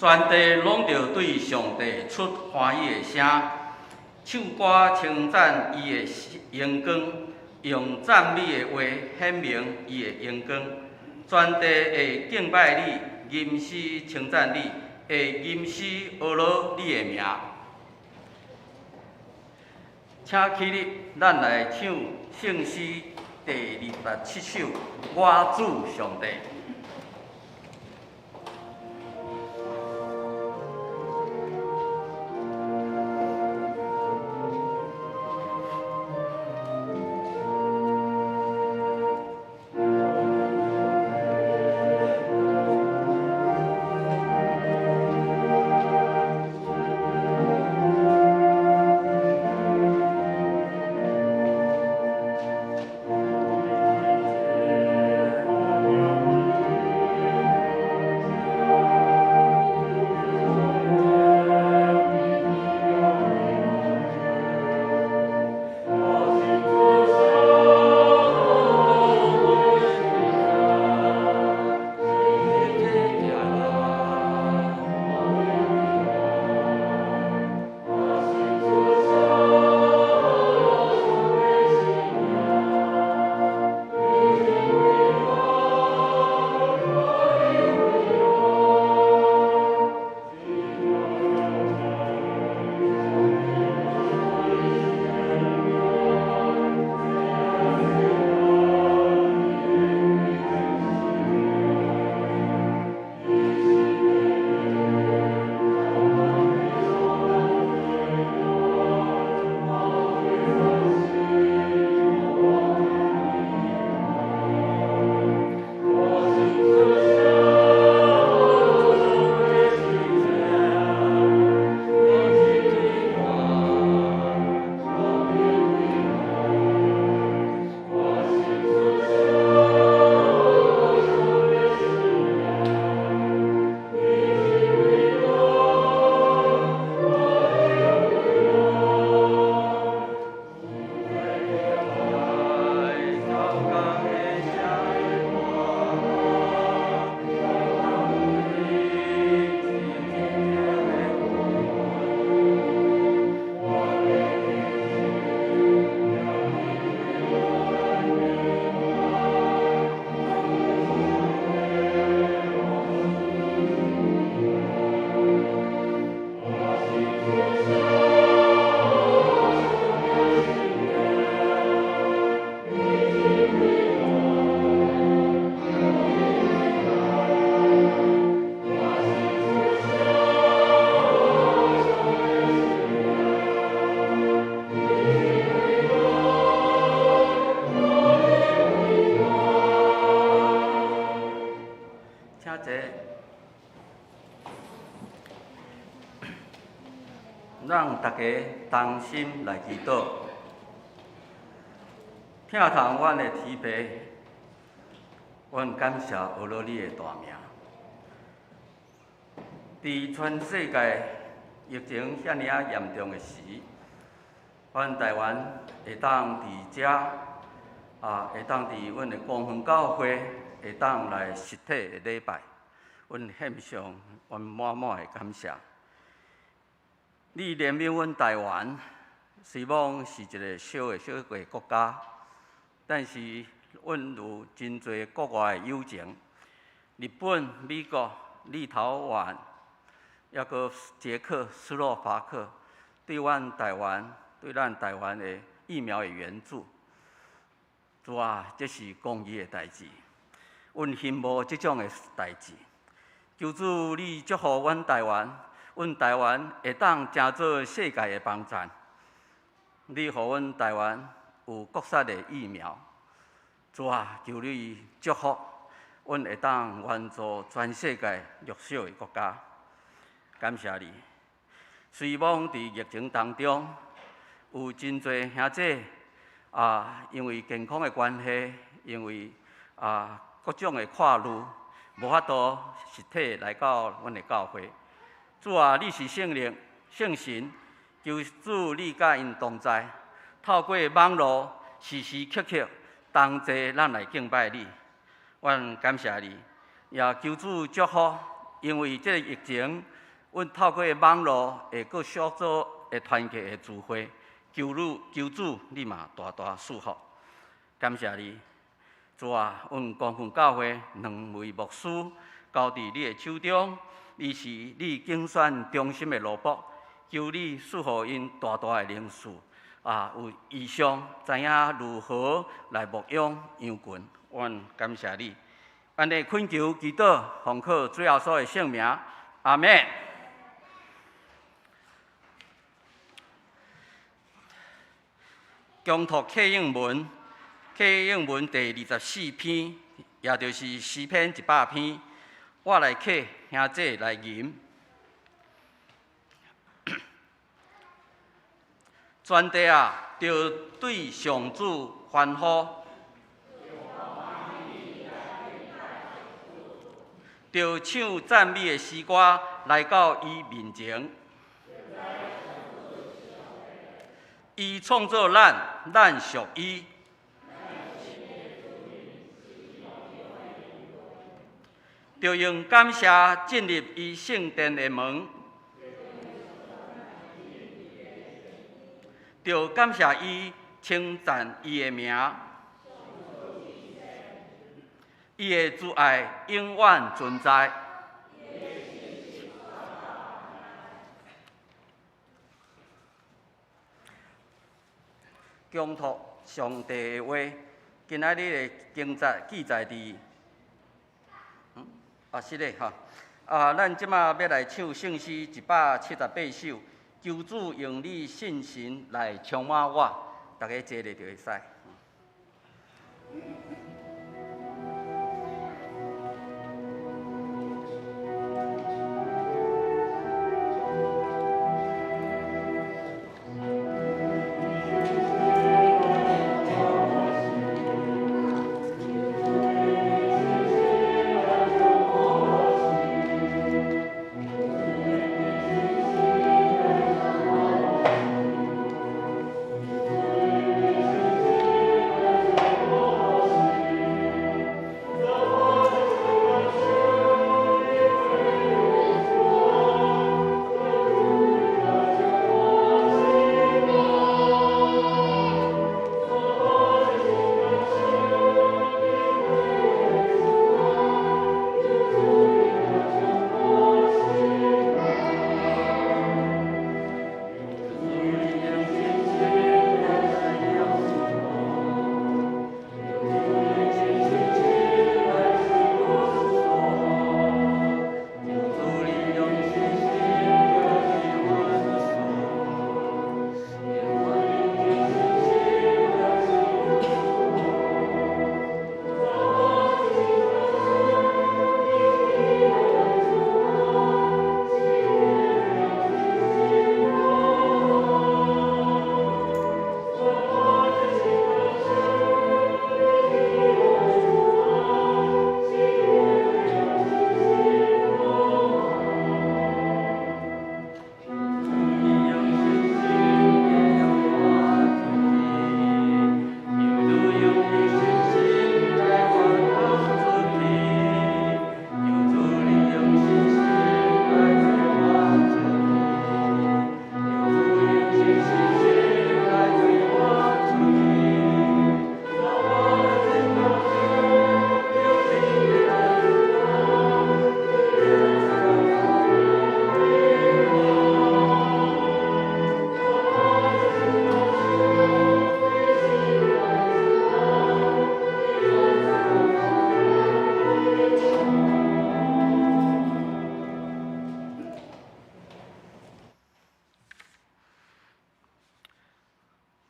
全地攏著對上帝出歡喜的聲，唱歌稱讚伊的榮光，用讚美的話顯明伊的榮光。全地會敬拜你，吟詩稱讚你，會吟詩呵咾你的名。請起立，咱來唱聖詩第27首《我主上帝》。請坐。咱大家同心來祈禱，疼痛阮的天父，阮感謝呵咾你的大名。佇全世界疫情遐爾仔嚴重的時，阮台灣會當佇遮啊，會當佇阮的光復教會會當來實體的禮拜，阮獻上阮滿滿的感謝。你憐憫阮台灣，雖罔是一个小的小個國家，但是阮有真濟國外的友情，日本、美國、立陶宛，抑閣捷克斯洛伐克，對阮台灣，對咱台灣的疫苗的援助，主啊，這是公義的代誌，阮羨慕這種的代誌。求主你祝福阮台灣，阮台灣會當成做世界的幫贊。你予阮台灣有國產的疫苗，主啊，求你祝福，阮會當援助全世界弱小的國家。感謝你。雖罔佇疫情當中，有真濟兄弟啊，因為健康的關係，因為啊各種的顧慮，無法度實體來到阮的教會。主啊，你是聖靈、聖神，求主你佮𪜶同在，透過網路時時刻刻同齊咱來敬拜你。阮感謝你，也求主祝福，因為這个疫情阮透過網路會閣小組的團契的聚會，求你求主，你嘛大大賜福，感謝你，主啊，阮光復教會兩位牧師交佇你的手中，伊是你揀選忠心的奴僕，求你賜予𪜶大大的靈賜，啊，有異象，知影如何來牧養羊群，阮感謝你。按呢懇求祈禱，奉靠主耶穌的聖名，阿們。恭讀契應文，契應文第二十四篇，也就是詩篇100篇，我來契兄姊來吟。全地啊，著對上主歡呼，著唱讚美的詩歌來到伊面前。伊創造咱，咱屬伊。著用感謝進入伊聖殿的門，著感謝伊，稱讚伊的名。伊的慈愛永遠存在。恭讀上帝的話，今仔日的經節記載佇，啊是的吼，啊，咱這馬欲來唱聖詩178首，求主用你信心來充滿我，逐家坐咧就會使。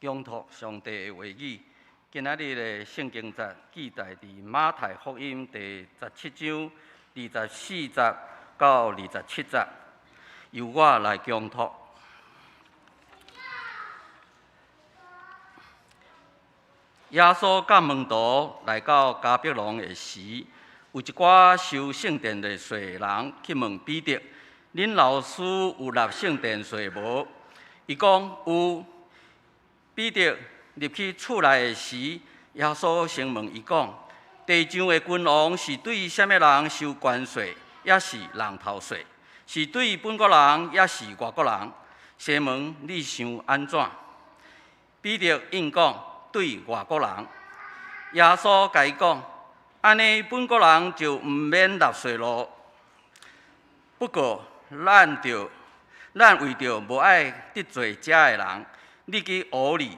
恭讀上帝的話語，今仔日的聖經節記載佇馬太福音第十七章二十四節到二十七節，由我來恭讀。耶穌佮門徒來到迦百農的時，有一寡收聖殿的稅人去問彼得：恁老師有納聖殿稅無？伊講有。彼得入去厝內的時，耶穌先問伊講：地上的君王是對啥物人收關稅，抑是人頭稅？是對本國人，抑是外國人？西門，你想按怎？彼得應講：對外國人。耶穌共伊講：按呢本國人就毋免納稅囉。不過，咱為著無愛得罪遮的人，你去湖裡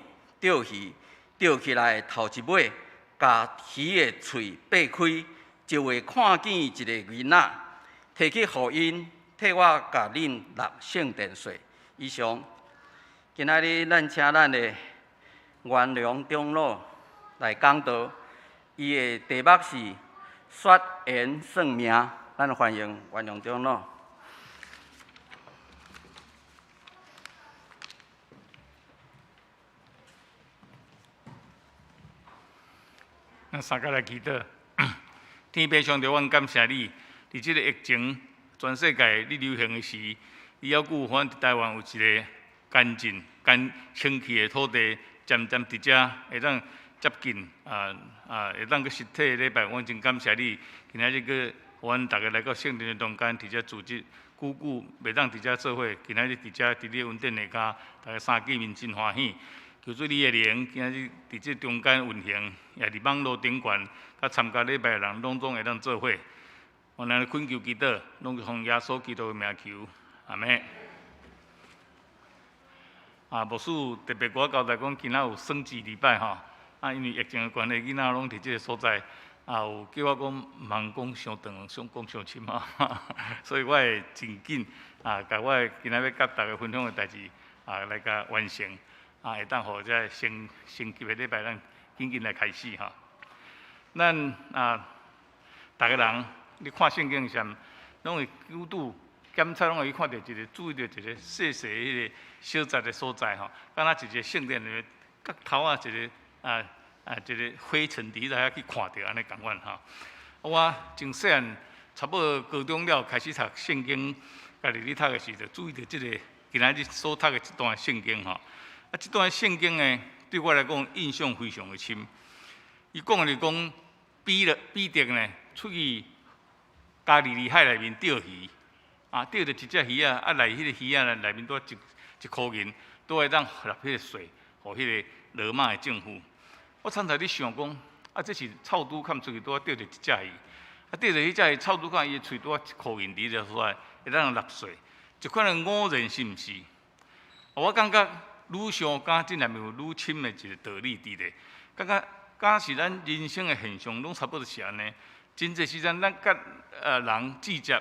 釣魚，釣起來頭一尾，共魚的喙擘開，就會看見一個銀仔，提去予𪜶，替我共恁納聖殿稅。以上，今仔日咱請咱的元良長老來講道，伊的題目是說緣算命，咱歡迎元良長老。咱三个來祈禱，天父上帝，阮感謝你，佇這個疫情全世界咧流行的時，你猶閣有予阮佇台灣有一個乾淨、乾清氣的土地，漸漸佇遮會當接近啊啊，會當閣實體禮拜，阮真感謝你。今仔日閣予阮逐家來到聖殿的中間，佇遮組織，久久袂當佇遮做伙，今仔日佇遮佇你恩典下跤，逐家相見面真歡喜。求主你的靈，今仔日佇這中間運行，也佇網路頂懸，佮參加禮拜的人，攏總會當做伙。阮來懇求祈禱，攏奉耶穌基督的名求，阿們。啊，牧師特別共我交代講，今仔有耍字禮拜吼，啊，因為疫情的關係，囡仔攏佇這个所在，啊，有叫我講毋通講傷長，傷講傷深吼，所以我會真緊啊，共我今仔欲佮逐家分享的代誌啊，來共完成。啊，會當予這升升級的禮拜，咱緊緊來開始吼。咱啊，逐个人，你看聖經時，攏會拄拄檢查，攏會看著一个，注意著一个細細彼个小節的所在吼，敢若一个聖殿內面角頭仔一個啊啊一个灰塵佇遐去看著按呢仝款吼。我從細漢差不多高中了開始讀聖經，家己咧讀的時，就注意著這个今仔日所讀的這段聖經吼。啊，這段聖經呢，對我來講印象非常的深。伊講的是講彼得呢，出去加利利海內面釣魚，啊，釣著一隻魚仔，啊，來彼个魚仔內面拄一一箍銀，拄會當納彼个稅，予彼个羅馬的政府。我常常咧想講，啊，這是臭拄崁出去拄仔釣著一隻魚，啊，釣著彼隻魚臭拄崁伊的喙拄仔一箍銀佇咧所在，會當納稅，這款的偶然是毋是？我感覺。愈想，敢這內面有愈深的一个道理佇咧，感覺敢是咱人生的現象，攏差不多是按呢。真濟時陣，咱佮人聚集，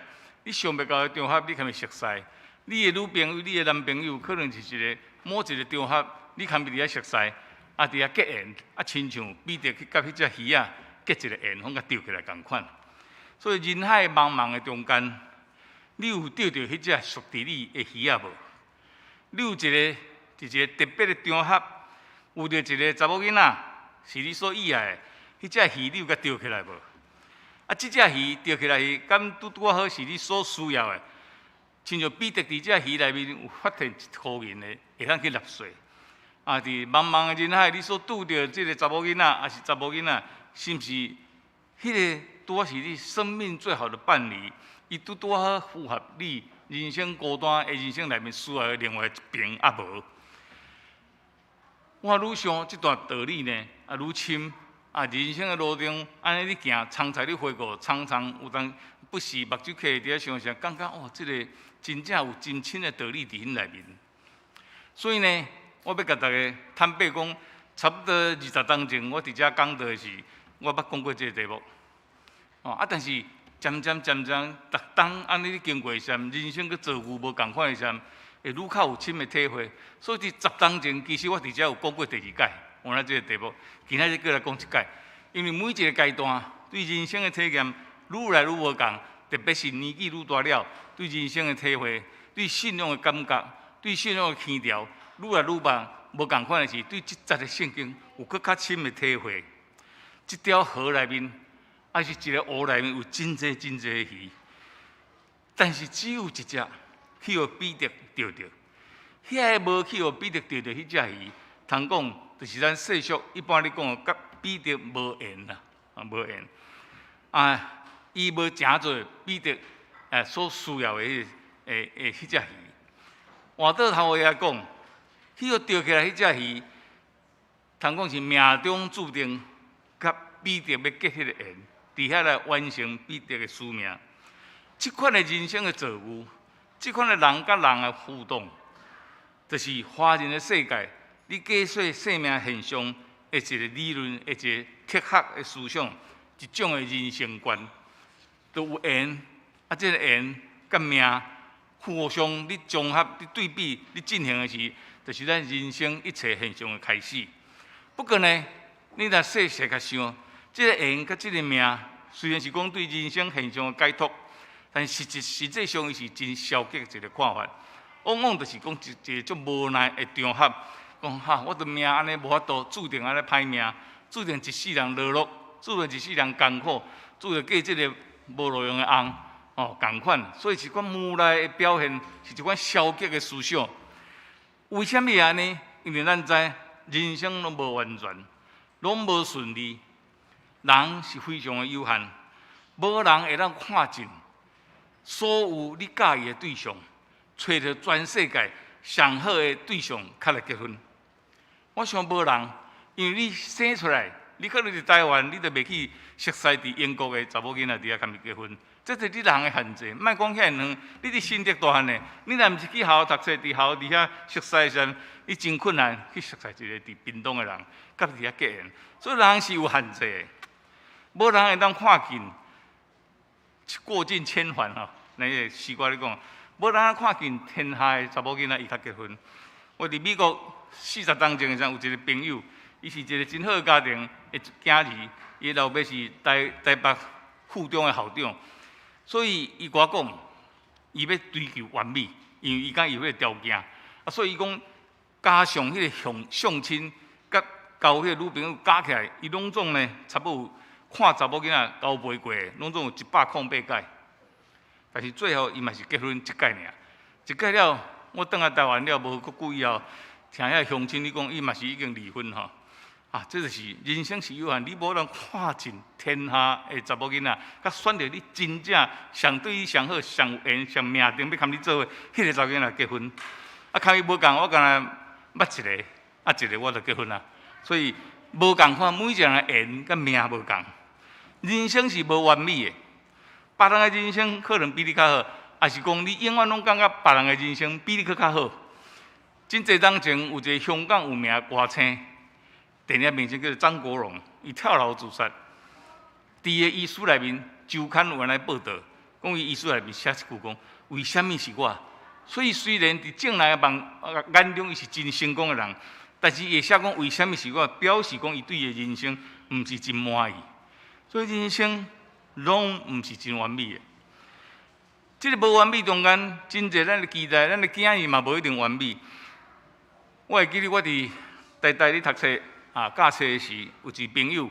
你想袂到的場合，你堪會熟似；你的女朋友、你的男朋友，可能是一个某一个場合，你堪會佇遐熟似，啊，佇遐結緣，啊，親像彼得去佮彼隻魚仔結一个緣，予共釣起來仝款。所以人海茫茫的中間，你有釣著彼隻屬佇你的魚仔無？你有一个？佇一个特別的場合，有著一个查某囡仔是你所喜愛的，彼隻魚你有共釣起來無？啊，這隻魚釣起來是敢拄拄仔好是你所需要的？親像彼得佇這魚內面有發現一箍銀的，會當去納稅。啊，佇茫茫的人海，你所拄著這个查某囡仔，抑是查某囡仔，是毋是彼个拄仔是你生命最好的伴侶？伊拄拄仔好符合你人生孤單的人生內面需要的另外一爿，抑無？我愈想這段道理呢，啊愈深啊！人生的路中，按呢咧行，常常咧回顧，常常有當不時目睭開佇遐想想，感覺哦，這个真正有真深的道理佇彼內面。所以呢，我欲共大家坦白講，差不多20冬前，我佇遮講道的時，我捌講過這个題目。哦啊，但是漸漸漸漸，逐冬按呢咧經過的時陣，人生閣遭遇無仝款的時陣。會愈較有深的體會，所以佇10冬前，其實我佇遮有講過第二擺，原來這个題目，今仔日閣來講一擺。因為每一个階段對人生的體驗愈來愈無仝，特別是年紀愈大了，對人生的體會、對信仰的感覺、對信仰的腔調愈來愈無無仝款的是，對這節的聖經有閣較深的體會。這條河內面，抑是一个湖內面有真濟真濟的魚，但是只有一隻。去予彼得釣著，遐个無去予彼得釣著彼隻魚，通講就是咱世俗一般咧講的，佮彼得無緣啦，啊無緣。啊，伊無成做彼得所需要的彼个的彼隻魚。換倒頭話來講，彼個釣起來彼隻魚，通講是命中注定，佮彼得要結彼個緣，佇遐來完成彼得的使命。這款的人生的遭遇，這款的人佮人的互動，就是華人的世界，你解說生命現象的一個理論，的一個哲學的思想，一種的人生觀，都有緣，啊，這個緣佮命互相咧綜合、咧對比、咧進行的時，就是咱人生一切現象的開始。不過呢，你若細細共想，這個緣佮這個命，雖然是講對人生現象的解脫，但實質實際上伊是真消極的一個看法，往往就是講一個足無奈的場合，講哈，我的命按呢無法度，注定按呢歹命，注定一世人落落，注定一世人艱苦，注定嫁這個無路用的翁，哦，仝款，所以是款無奈的表現，是一款消極的思想。為啥物按呢？因為咱知人生攏無完全，攏無順利，人是非常的有限，無人會當看盡所有你佮意的對象，揣著全世界上好的對象，較來結婚。我想無人，因為你生出來，你可能佇台灣，你就袂去熟似佇英國的查某囡仔佇遐共伊結婚，這是你人的限制。莫講遐遠，你佇新竹大漢的，你若毋是去學校讀冊，佇學校佇遐熟似的時陣，你真困難去熟似一個佇屏東的人，佮佇遐結緣。所以人是有限制的，無人會當看盡過盡千帆吼。那個詩歌咧講，無人看盡天下的查某囡仔伊較結婚。我佇美國40冬前的時陣，有一個朋友，伊是一個真好的家庭的囝兒，伊老爸是台北附中的校長，所以伊共我講，伊欲追求完美，因為伊講伊有彼個條件，啊，所以伊講加上彼個相相親，佮交彼個女朋友加起來，伊攏總呢，差不多有看查某囡仔交陪過，攏總有108屆。但是最後伊嘛是結婚一屆爾，一屆了，我轉來台灣了無閣久以後，聽遐鄉親咧講，伊嘛是已經離婚吼。啊，這就是人生是有限，你無能看盡天下的查某囡仔，佮選著你真正上對你上好、上有緣、上命定欲共你做伙，彼個查某囡仔結婚。啊，共伊無仝，我干焦捌一個，啊一個我就結婚啊。所以無仝款，每一個人的緣佮命無仝，人生是無完美的。別人的人生可能比你較好，抑是講你永遠攏感覺別人的人生比你閣較好。真濟冬前有一個香港有名的歌星，電影明星叫做張國榮，伊跳樓自殺。佇個遺書內面，週刊有按呢報導，講伊遺書內面寫一句講：為啥物是我？所以雖然佇眾人的眼中伊是真成功的人，但是伊會寫講為啥物是我，表示講伊對伊的人生毋是真滿意。所以人生攏毋是真完美的。這個無完美中間，真濟咱的期待，咱的囝兒嘛無一定完美。我會記得我佇台大咧讀冊啊，教冊時，有一個朋友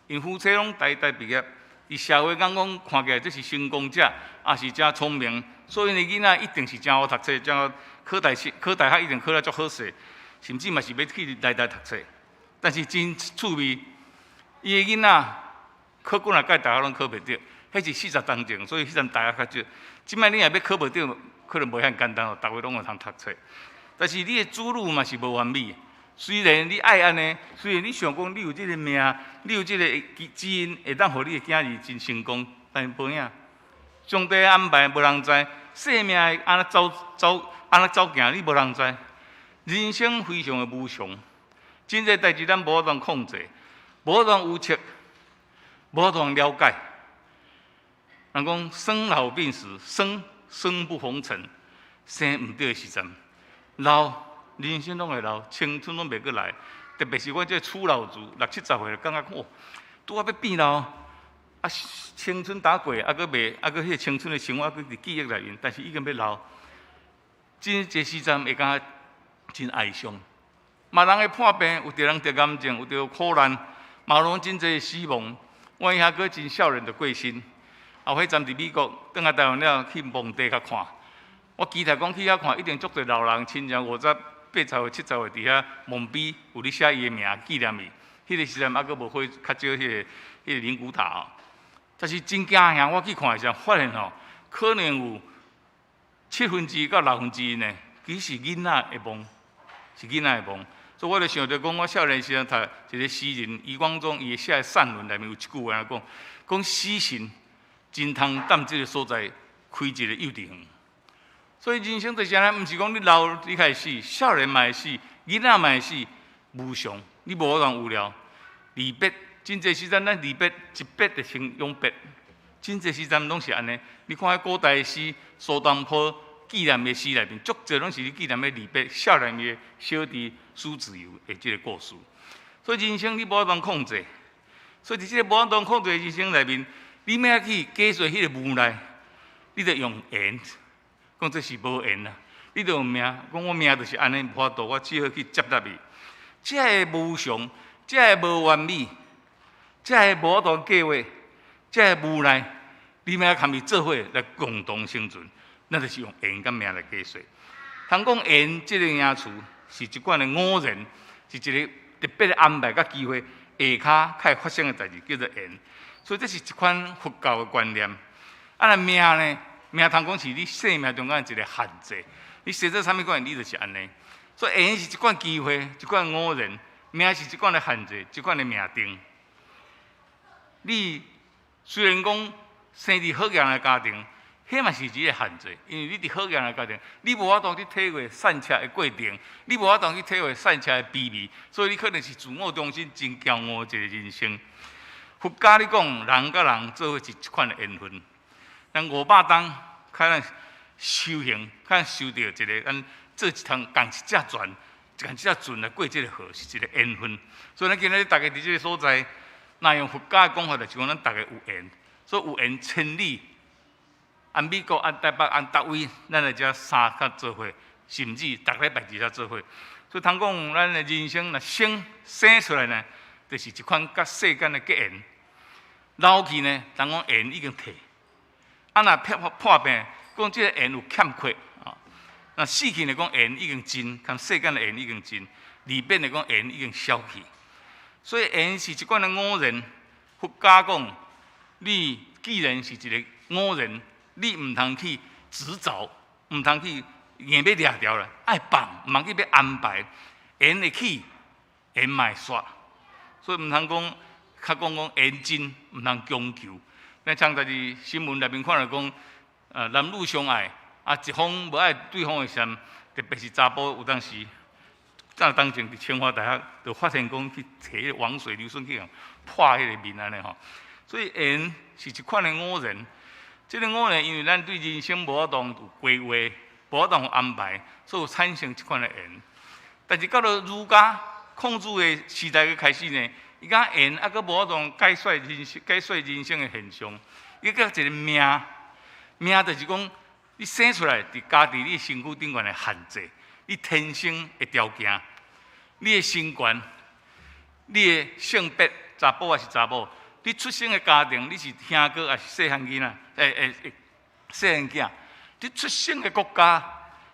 ，𪜶夫妻攏台大畢業，佇社會眼光看起來這是成功者，也是誠聰明，所以𪜶囡仔一定是誠好讀冊，誠好考大學，考大學一定考得足好勢，甚至嘛是欲去台大讀冊。但是真趣味，伊的囡仔考幾若屆大學攏考袂著，彼是40冬前，所以彼陣大學較少。這擺你若欲考袂著，可能無遐簡單哦，逐家攏有通讀冊。但是你的子女嘛是無完美，雖然你愛按呢，雖然你想講你有這個命，你有這個基因，會當予你的囝兒真成功，但是無影。上帝安排無人知，生命會按怎走走，按怎走行，你無人知。人生非常的無常，真濟代誌咱無法度控制，無法度預測，無法度了解。人講生老病死，生生不逢辰，生毋對的時陣。老，人生攏會老，青春攏袂閣來。特別是我這個初老族，六七十歲，感覺哦，拄仔欲變老，啊，青春打過，啊，閣袂，啊，閣彼個青春的生活，閣佇記憶內面，但是已經欲老，真濟時陣會感覺真哀傷。嘛人會破病，有的人得癌症，有得苦難，嘛攏真濟死亡。我兄閣真少年就過身，後彼陣佇美國，轉來台灣了去墓地共看。我期待講去遐看，一定足濟老人親像50、80歲、70歲佇遐墓碑有咧寫伊的名紀念伊。彼個時陣猶閣無火，較少彼個靈骨塔哦。但是真驚嚇，我去看的時陣，發現吼，可能有七分之一到六分之一呢，其實是囡仔的夢，是囡仔的夢。所以我就想著講，我少年時陣讀一個詩人余光中伊寫的散文內面有一句話講，講死神真通踮這个所在開一個幼稚園。所以人生就是按呢，毋是講你老你才會死，少年嘛會死，囡仔嘛會死，無常，你無法度預料。離別，真濟時陣咱離別一別就成永別，真濟時陣攏是按呢。你看彼古代的詩，蘇東坡紀念的詩內面，足濟攏是咧紀念咧離別少年的小弟許子由的這个故事。所以人生你無法度控制，所以佇這个無法度控制的人生內面，你欲去解說彼个無奈，你就用緣，講這是無緣啊！你就用命，講我命就是按呢，無法度，我只好去接納伊。這个無常，這个無完美，這个無法度計劃，這个無奈，你欲共伊做伙來共同生存，那就是用緣佮命來解說。通講緣這个名詞是一款的偶然，是一个特別的安排佮機會，下跤較會發生的代誌叫做緣。所以這是一款佛教的觀念。啊，若命呢？命通講是你生命中間一个限制，你生做啥物款，你就是按呢。所以緣是一款機會，一款偶然；命是一款的限制，一款的命定。你雖然講生佇好額的家庭，彼嘛是一个限制，因為你佇好額的家庭，你無法度去體會散赤的過程，你無法度去體會散赤的卑微，所以你可能是自我中心、真驕傲的一个人生。佛家咧講，人佮人做伙是一款的緣分。咱500冬，較咱修行，較修著一个，咱做一趟仝一隻船，仝一隻船來過這个河，是一个緣分。所以咱今日逐家佇這个所在，若用佛家的講法，就是講咱逐家有緣，所以有緣千里。按美國、按台北、按佗位，咱來遮三較做伙，甚至逐禮拜佇遮做伙。所以通講，咱的人生若生生出來呢，就是一款佮世間的結緣。老去呢，通講緣已經退。啊，若破破病，講這个緣有欠缺啊。若死去呢，講緣已經盡，佮世間的緣已經盡；離別呢，講緣已經消去。所以緣是一款的偶然。佛家講，你既然是一个偶然，你毋通去執著，毋通去硬欲掠牢啦，愛放，毋通去欲安排。緣會起，緣嘛會煞。所以毋通講，較講講緣盡，毋通強求。咱像在佇新聞內面看著講，男女相愛，啊，一方無愛對方的時陣，特別是查埔有當時，早當前佇清華大學就發現講去提王水硫酸去共潑彼个面按呢吼。所以緣是一款的偶然，這个偶然因為咱對人生無法度有規劃，無法度有安排，所以產生這款的緣。但是到了儒家孔子的時代嘅開始呢，伊講緣猶閣無法度解說人生，解說人生的現象。伊閣一个命，命就是講你生出來佇家佇你身軀頂懸的限制，你天生的條件，你的身懸，你的性別，查埔抑是查某，你出生的家庭，你是兄哥抑是細漢囡仔？細漢囝，你出生的國家，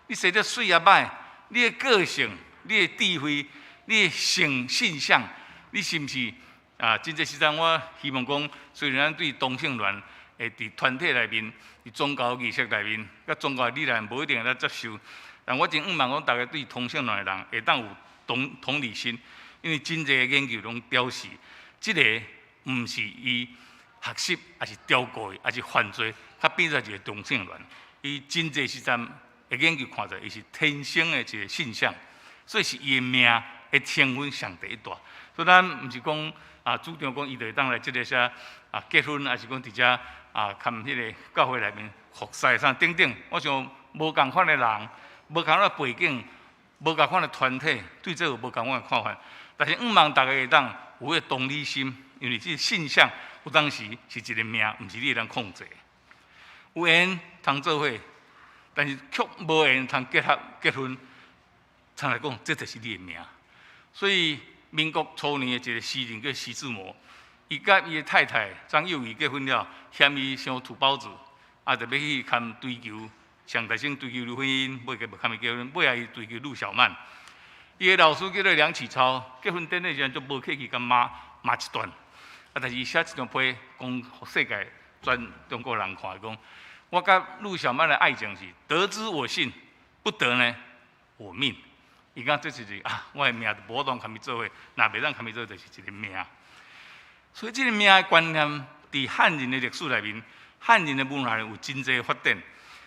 你生得媠抑歹，你的個性，你的智慧，你的性信仰，你是毋是啊？真濟時陣，我希望講，雖然咱對同性戀會佇團體內面、佇宗教儀式內面、佮宗教理念無一定會當接受，但我真向望講，逐家對同性戀的人會當有同理心，因為真濟的研究攏表示，這个毋是伊學習，抑是照顧，抑是犯罪，才變做一个同性戀。伊真濟時陣的研究看著，伊是天生的一个性向，所以是伊的命的成分上第一大。所以咱毋是講啊，主張講伊就會當來這个啥啊結婚，抑是講佇遮啊，含彼个教會內面服侍啥等等。我想無仝款的人，無仝款的背景，無仝款的團體，對這有無仝款的看法。但是向望逐家會當有彼个同理心，因為這个性向有當時是一个命，毋是你會當控制。有緣通做伙，但是卻無緣通結合結婚。常來講，這就是你的命。所以民國初年的一个詩人叫徐志摩，伊佮伊的太太張幼儀結婚了，嫌伊傷土包子，啊，就欲去共追求，上大先追求婚姻，尾個無共伊結婚，尾仔伊追求陸小曼。伊的老師叫做梁啟超，結婚典禮時陣就無客氣，共罵罵一段。啊，但是伊寫一張批，講予世界全中國人看，講我佮陸小曼的愛情是得之我幸，不得呢我命。伊講這就是啊，我的命就無當共伊做伙，若袂當共伊做，就是一個命。所以這個命的觀念，佇漢人的歷史內面，漢人的文化有真濟發展。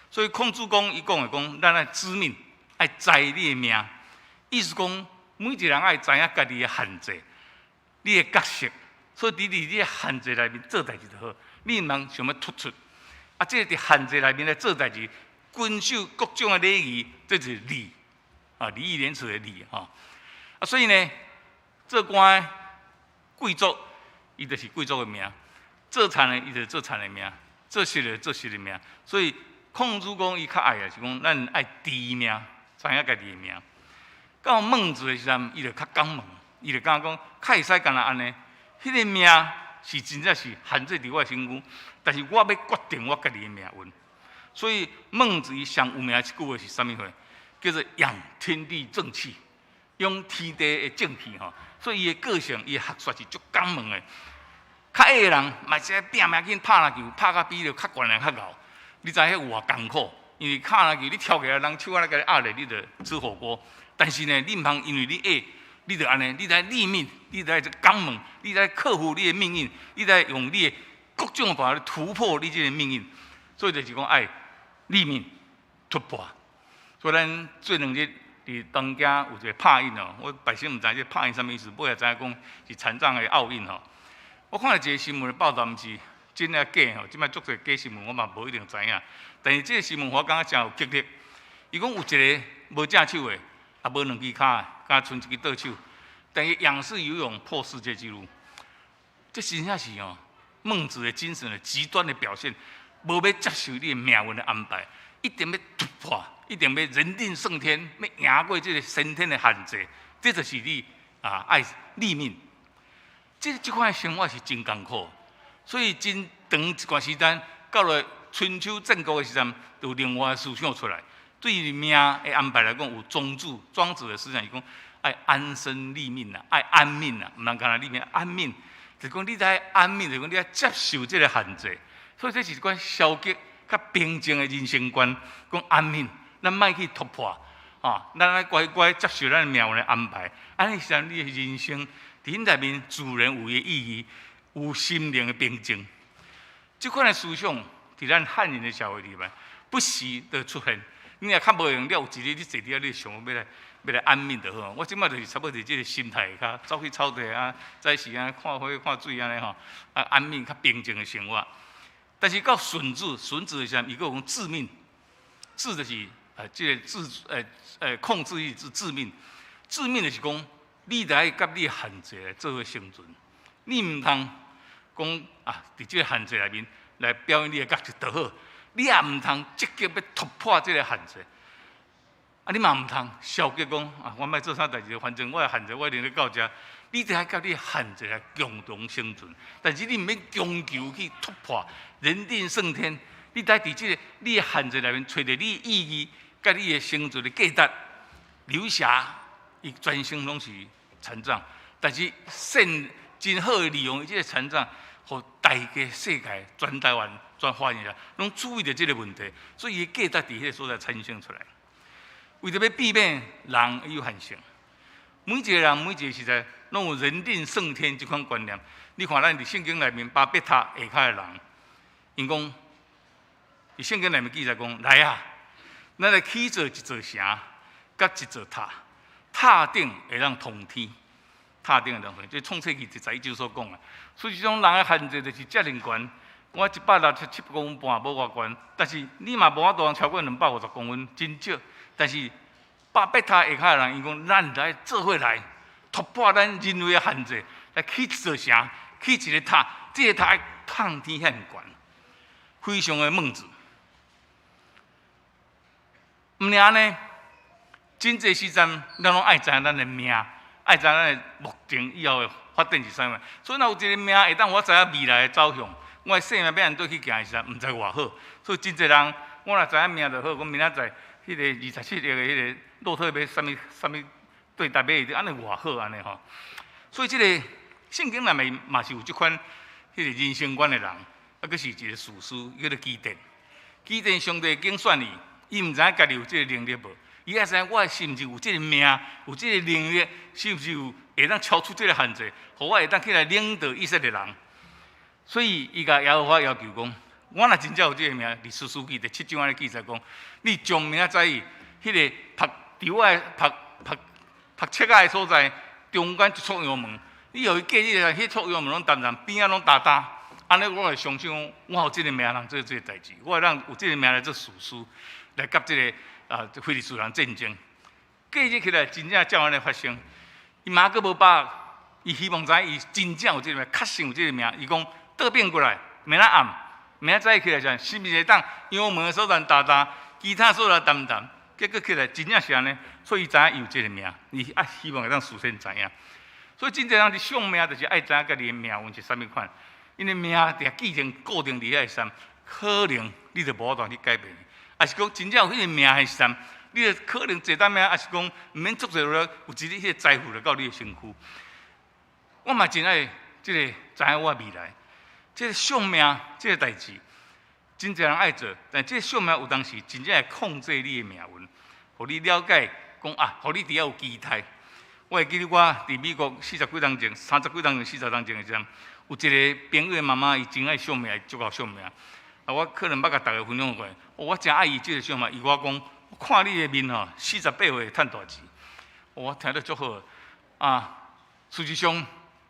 所以孔子講，伊講的講，咱愛知命，愛知你的命。意思講，每一個人愛知影家己的限制，你的角色。所以佇你的限制內面做代誌就好，你毋通想欲突出。啊，這個佇限制內面來做代誌，遵守各種的禮儀，這就是禮。啊，禮義廉恥的禮吼。啊，所以呢，做官的貴族，伊就是貴族的命；做田的，伊就是做田的命；做實的，做實的命。所以孔子講，伊較愛的是講，咱愛知命，知影家己的命。到孟子的時陣，伊就較剛猛，伊就感覺講，較會使干焦按呢。彼個命是真正是限制佇我的身軀，但是我欲決定我家己的命運。所以孟子伊上有名的一句話是啥物話？叫做養天地正氣，養天地的正氣吼。所以伊的個性，伊的學說是足剛猛的。較矮的人嘛是愛拼命緊拍籃球，拍甲比著較懸的人較𠢕。你知彼有偌艱苦？因為敲籃球你跳起來，人手按呢共你壓咧，你就吃火鍋。但是呢，你毋通因為你矮，你就按呢，你得立命，你得剛猛，你得克服你的命運，你得用你的各種辦法來突破你這個命運。所以就是講愛立命突破。所以咱這兩日佇東京有一個帕運哦，我百姓毋知這帕運啥物意思，尾仔知影講是殘障的奧運吼。我看著一個新聞的報道，毋是真抑假吼，這擺足濟假新聞，我嘛無一定知影。但是這個新聞我感覺誠有激勵。伊講有一個無隻手的，也無兩支跤的，敢賰一支倒手，但伊仰式游泳破世界紀錄。這真正是哦，孟子的精神的極端的表現，無欲接受你的命運的安排，一定欲突破，一定欲人定勝天，欲贏過這個先天的限制，這就是你啊愛立命。這款生活是真艱苦，所以真長一段時間，到了春秋戰國的時陣，就有另外思想出來。對命的安排來講，有莊子，莊子的思想是講愛安身立命啊，愛安命啊，毋通干焦立命，安命，就是講你愛安命，就是講你愛接受這個限制。所以這是一款消極、較平靜的人生觀，講安命，咱莫去突破，啊，咱愛乖乖接受咱的命運的安排。按呢時陣，你的人生佇內面自然有伊的意義，有心靈的平靜。這款的思想，佇咱漢人的社會裡面，不時的出現。你若較無閒，你有一日你坐佇遐，你想欲來安眠就好。我這擺就是差不多是這個心態，較走去草地啊，早時啊看花看水按呢吼，啊安眠較平靜的生活。但是到荀子，荀子的時陣，伊閣有講自命，自就是這個自控制意志自命，自命就是講，你得愛佮你的限制來做伙生存，你毋通講啊，佇這個限制內面來表演你的角色就好。你也毋通積極欲突破這個限制，啊，你嘛毋通消極講啊，我莫做啥代誌，反正我的限制我一定咧到遮。你得愛佮你限制來共同生存，但是你毋免強求去突破，人定勝天。你得佇這個你的限制內面，揣著你的意義，佮你的生存的價值。劉霞伊全身攏是殘障，但是善真好的利用伊這個殘障，予大家世界全台灣全華人攏注意著這個問題，所以伊的價值佇彼個所在產生出來。為著欲避免人有限性，每一個人每一個時代攏有人定勝天這款觀念。你看咱佇聖經內面巴別塔下跤的人，𪜶講佇聖經內面記載講，來啊，咱來起造一座城，佮一座塔，塔頂會當通天，塔頂會當通天。這創世記第11章所講的。所以這種人的限制就是遮爾懸。我167公分半，無偌懸，但是你嘛無法度超過250公分，真少。但是巴別塔下跤的人，伊講咱來做伙來突破咱人類的限制，來起一座城，起一個塔，這個塔會通天遐爾懸，非常的孟子。毋爾按呢，真濟時陣，咱攏愛知影咱的命，愛知影咱的目前以後的發展是啥物。所以，若有一個命會當予我知影未來的走向，我的生命欲按怎去行的時陣，毋知偌好。所以，真濟人，我若知影命就好，講明仔載彼個27億的彼個樂透欲啥物啥物對台買，按呢偌好按呢吼。所以，這個聖經內面嘛是有這款彼個人生觀的人，啊，閣是一個士師，叫做基甸。基甸上帝揀選伊，伊毋知影家己有這个能力無？伊愛知影我是毋是有這个命，有這个能力，是毋是有會當超出這个限制，予我會當起來領導以色列人？所以伊共耶和華要求講：我若真正有這个命，佇士師記第七章按呢記載講，你將明仔載彼个曝稻仔曝曝曝粟仔的所在，中間一撮羊毛，你予伊過日，彼撮羊毛攏澹澹，邊仔攏焦焦。按呢，我會相信講，我有這个命通做這个代誌，我會當有這个命來做士師，來佮這个非利士人戰爭。過日起來，真正照按呢發生。伊嘛閣無把握，伊希望知影伊真正有這个命，確信有這个命。伊講倒變過來，明仔暗，明仔載起來時，是毋是會當羊毛的所在焦焦，其他所在澹澹？結果起來真正是按呢，所以伊知影伊有這个命，伊啊希望會當事先知影。所以真濟人佇相命，就是愛知影家己的命運是啥物款。因為命定既定固定佇遐的時，可能你就無法度去改變。抑是講真正有彼个命的時陣，你就可能坐當命，抑是講毋免足濟落，有一日彼个財富就到你的身軀。我嘛真愛這个知影我未來，這个相命這个代誌，真濟人愛做，但這个相命有當時真正會控制你的命運，予你了解講啊，予你佇遐有期待。我會記得我佇美國四十幾冬前、三十幾冬前、四十冬前的時陣，有一個朋友的媽媽，伊真愛相命，足𠢕相命。啊，我可能捌共逐家分享過，我誠愛伊這个相命。伊我講，我看你的面吼，48歲會趁大錢。我聽得足好。啊，事實上，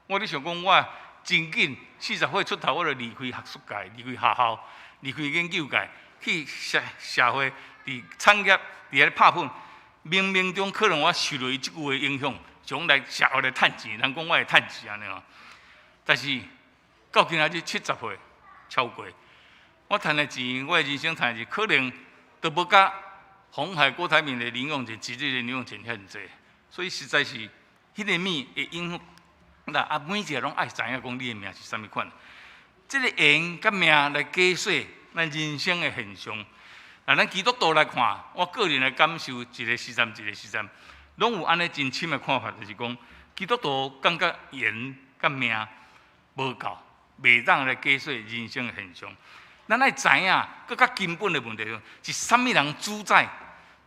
我咧想講，我真緊40歲出頭，我就離開學術界，離開學校，離開研究界，去社社會，佇產業，佇遐咧拍拼。冥冥中可能我受著伊這句話影響，想來社會來趁錢，人講我會趁錢按呢吼。但是到今仔日70歲超過，我趁的錢，我的人生趁的錢，可能都無佮鴻海郭台銘的零用錢，一日的零用錢遐爾濟。所以實在是，彼个物會影響。那啊，每一个攏愛知影講你的命是啥物款。這个緣佮命來解說咱人生的現象。那咱基督徒來看，我個人的感受，一个時陣一個時陣，攏有按呢真深的看法，就是講基督徒感覺緣佮命無夠，袂當來解說人生的現象。咱愛知影，閣較根本的問題是啥物人主宰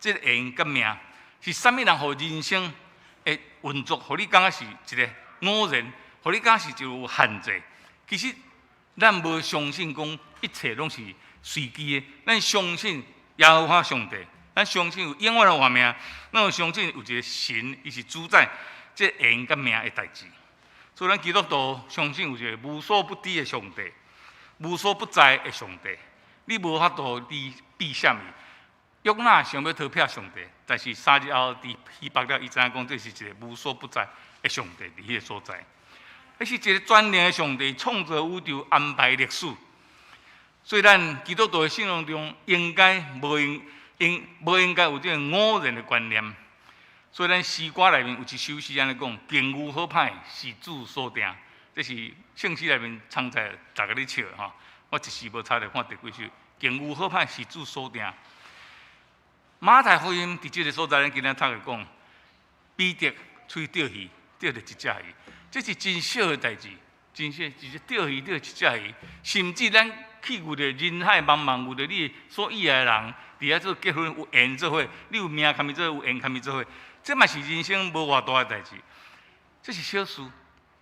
這个緣佮命？是啥物人予人生的運作，予你感覺是一个偶然，予你感覺是一個有限制？其實咱無相信講一切攏是隨機的，咱相信耶和華上帝，咱相信有永遠的活命，咱有相信有一个神，伊是主宰這緣佮命的代誌。所以，咱基督徒相信有一个無所不知的上帝，無所不在的上帝。你無法度離避啥物。約拿想欲逃避上帝，但是3日後佇魚腹了，伊知影講這是一个無所不在的上帝佇彼个所在。彼是一个全能的上帝，創造宇宙，安排歷史。所以，咱基督徒的信仰中，應該無應應無應該有這个偶然的觀念。所以，咱詩歌內面有一首詩按呢講：境遇好歹是主所定。這是聖詩內面常在逐家咧唱吼。我一時無查著看第幾首。境遇好歹是主所定。馬太福音佇這个所在，咱今仔讀的講，彼得出去釣魚，釣著一隻魚，這是真小的代誌，真小，就是釣魚釣一隻魚，甚至咱去遇著人海茫茫，遇著你所意愛的人，佇遐做結婚有緣做伙，你有命共伊做伙，有緣共伊做伙，這嘛是人生無偌大的代誌。這是小事，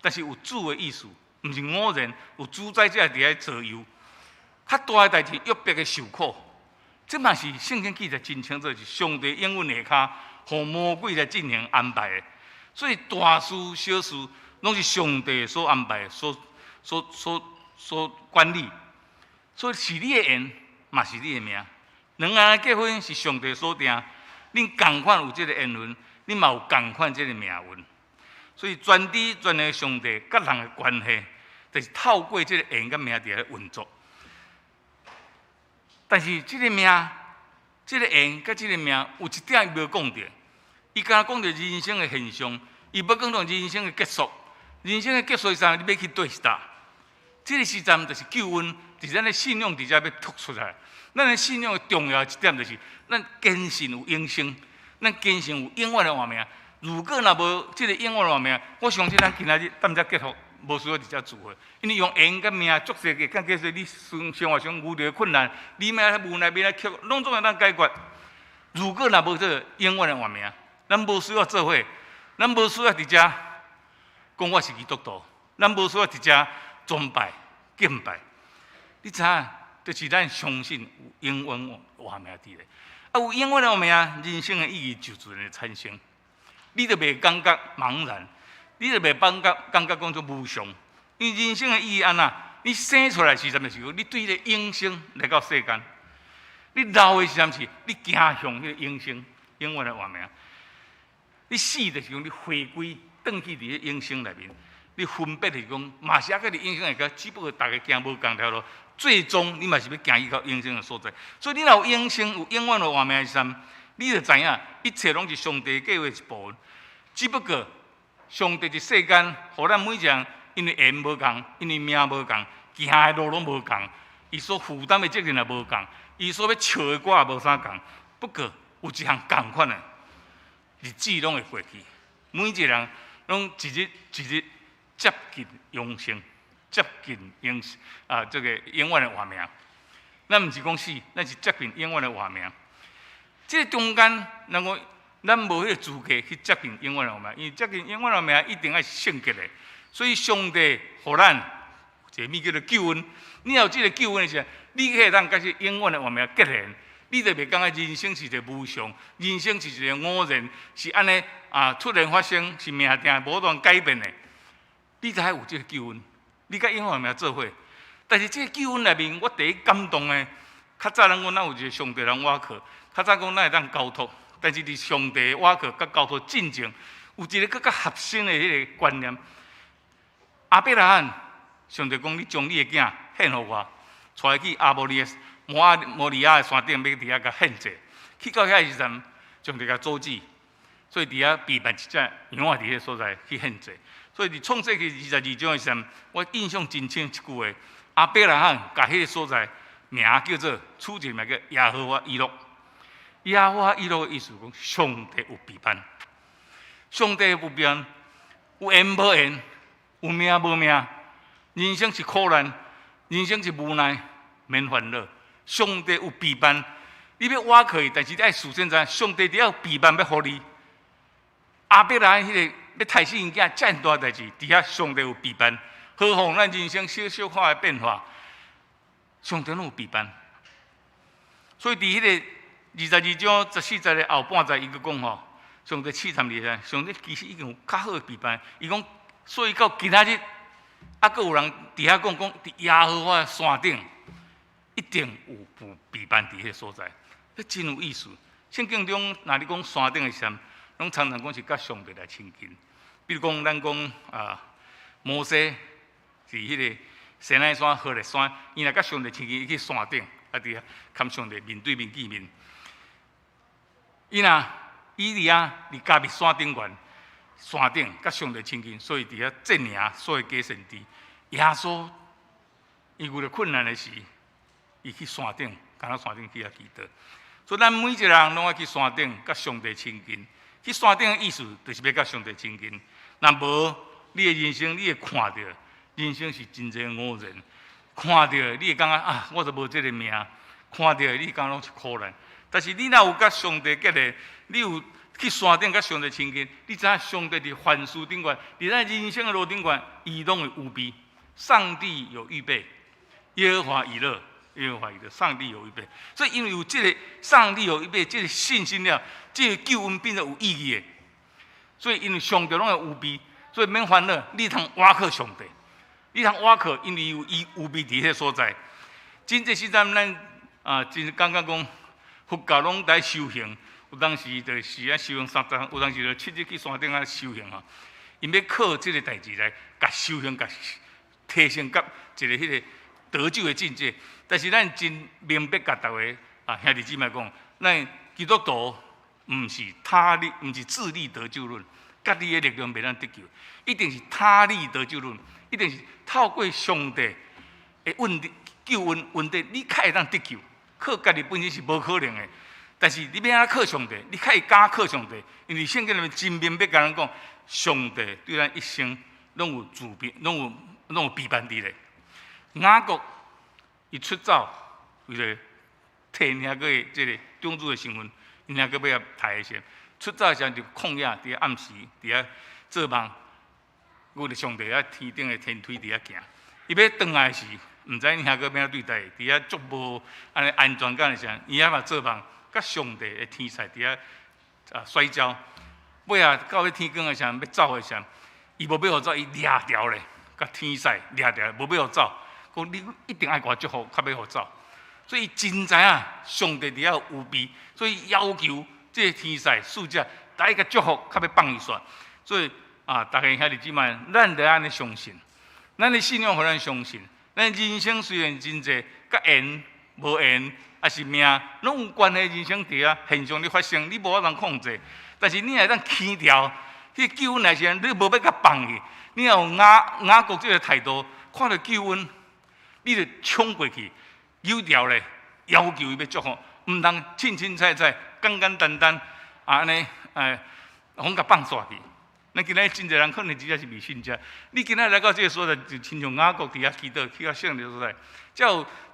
但是有主的意思，毋是偶然，有主宰者佇遐左右。較大的代誌，約伯的受苦，這嘛是聖經記載真清楚，是上帝應允下跤，予魔鬼來進行安排的。所以大事小事，攏是上帝所安排、所所所所管理。所以是你的緣，嘛是你的命。兩个人結婚是上帝所定，恁仝款有這个緣分，恁嘛有仝款這个命運。所以全知全能的上帝佮人的關係，就是透過這个緣佮命佇咧運作。但是這个命、這个緣佮這个命，有一點伊無講著，伊敢若講著人生的現象，伊無講著人生的結束。人生的結束是啥？你欲去佗佗？這个時陣就是救恩，就是咱的信仰佇遮欲突出來。咱的信仰的重要一點就是，咱堅信有永生，咱堅信有永遠的活命。如果若無這个永遠的活命，我相信咱今仔日踮遮結束，無需要佇遮聚會，因為用緣佮命足濟個，講說你生活上遇著困難，你欲按怎無奈，欲按怎克服，攏總會當解決。如果若無這個永遠的活命，咱無需要做伙，咱無需要佇遮講我是基督徒，咱無需要佇遮崇拜敬拜。你知影，就是咱相信有永遠活命佇咧。啊，有永遠的活命，人生的意義就自然會產生。你就袂感覺茫然，你就袂感覺講做無常。因為人生的意義按怎？你生出來時陣就是你對彼个永生來到世間。你老的時陣是，你行向彼个永生、永遠的活命。你死就是講你回歸轉去佇彼永生內面。你分別是講，嘛是猶閣佇永生內面，只不過逐家行無仝條路，最終你嘛是欲行去到永生的所在。所以你若有永生、有永遠的活命的時陣，你就知影一切攏是上帝計劃一部分。只不過上帝佇世間，予咱每一個人，因為緣無仝，因為命無仝，行的路攏無仝，伊所負擔的責任也無仝，伊所欲唱的歌也無啥仝。不過有一項仝款的，日子攏會過去，每一個人攏一日一日接近永生，接近永啊，這個永遠的活命。咱毋是講死，咱是接近永遠的活命。這個中間，咱講咱無彼個資格去接近永遠的活命，因為接近永遠的活命一定愛是聖潔的。所以上帝予咱一个物叫做救恩。你有這個救恩的時候，你會當佮這永遠的活命結連，你就袂感覺人生是一個無常，人生是一個偶然，是按呢啊突然發生，是命定無法改變的。你才有這個救恩，你佮永遠活命做伙。但是這個救恩內面，我第一感動的，較早咱講咱有一個上帝通倚靠，較早講咱會當交託，但是佇上帝倚靠佮交託進前，有一个閣較核心的彼个觀念。亞伯拉罕，上帝講你將你的囝獻予我，帶伊去亞摩利摩亞摩利亞的山頂，欲佇遐共獻祭。去到遐時陣，上帝共阻止，所以佇遐備辦一隻羊仔佇彼个所在去獻祭。所以佇創世記22章的時陣，我印象真深一句話：亞伯拉罕共彼个所在名叫做取一個名叫耶和華以勒。耶和華以勒的意思講，上帝有備辦，上帝有備辦，有緣無緣，有命無命，人生是苦難，人生是無奈，免煩惱。上帝有備辦，你欲倚靠伊，但是你愛事先知，上帝佇遐備辦欲予你。亞伯拉罕彼个欲刣死𪜶囝遮爾大代誌，佇遐上帝有備辦，何況咱人生小小可的變化，上帝攏有備辦。所以佇彼个22章14節的後半節，伊閣講吼，上帝試探你咧，上帝其實已經有較好的備辦。伊講，所以到今仔日，猶閣有人佇遐講講，佇耶和華的山頂，一定有有備辦佇彼个所在，彼真有意思。聖經中，若你講山頂的時陣，攏常常講是佮上帝來親近。比如講，咱講啊，摩西佇彼个西奈山、何烈山，伊若佮上帝親近，伊去山頂，啊佇遐佮上帝面對面見面。伊若以利亞佇迦密山頂懸，山頂佮上帝親近，所以佇遐戰贏所有假先知。耶穌伊遇著困難的時，伊去山頂，敢若山頂去遐祈禱。所以咱每一個人攏愛去山頂，佮上帝親近。去山頂的意思，就是欲佮上帝親近。若無，你的人生，你會看著人生是真濟偶然。看著你會感覺啊，我就無這个命。看著你感覺攏是苦難。但是你若有佮上帝結連，你有去山頂佮上帝親近，你知影上帝佇凡事頂懸，佇咱人生的路頂懸，伊攏會預備。上帝有預備，耶和華以勒，耶和華以勒，上帝有預備。所以因為有這个上帝有預備，這个信心了，這个救恩變得有意義的。所以因為上帝攏會預備，所以免煩惱，你通倚靠上帝，你通倚靠，因為有伊預備佇彼个所在。真濟時陣咱啊，真感覺講佛教攏在修行，有當時就是愛修行30，有當時就7日去山頂仔修行吼。𪜶欲靠這个代誌來共修行，共提升到一个彼个得救的境界。但是咱真明白共逐个啊兄弟姊妹講，咱基督徒毋是他力，毋是自力得救論，家己的力量袂當得救，一定是他力得救論，一定是透過上帝的恩典救恩恩典，你較會當得救。靠家己本身是無可能的，但是你欲按怎靠上帝，你較會敢靠上帝，因為聖經裡面真明白共咱講，上帝對咱一生攏攏有預備，攏有備辦佇咧。雅各伊出走，為著提兄哥的這个長子的身份，𪜶兄哥欲共刣的時，出走的時陣佇曠野，佇遐暗時，佇遐做夢，遇著上帝佇天頂的天梯佇遐行。伊欲轉來時，毋知𪜶兄哥欲按怎對待伊，佇遐足無按呢安全感的時陣，伊猶嘛做夢，佮上帝的天使佇遐摔跤。尾仔到欲天光的時陣，欲走的時陣，伊無欲予走，伊掠牢咧，共天使掠牢，無欲予走。講你一定愛共我祝福，較欲予走。所以真知影上帝佇遐有預備，所以要求這个天使使者來共祝福，較欲放伊煞。所以啊，逐家兄弟姊妹，咱著按呢相信，咱的信仰予咱相信，咱人生雖然真濟，佮緣無緣，抑是命，攏有關係。人生佇遐現象咧發生，你無法通控制。但是你若會當牽牢，彼个救恩來時，你無欲共放去。你若有雅各這个態度，看著救恩，你就衝過去，扭牢咧，要求伊欲祝福，毋通凊凊彩彩、簡簡單單按呢，予共放煞去。咱今仔真濟人可能真正是未信遮，你今仔來到這个所在，就親像雅各佇遐祈禱，去到聖靈所在，才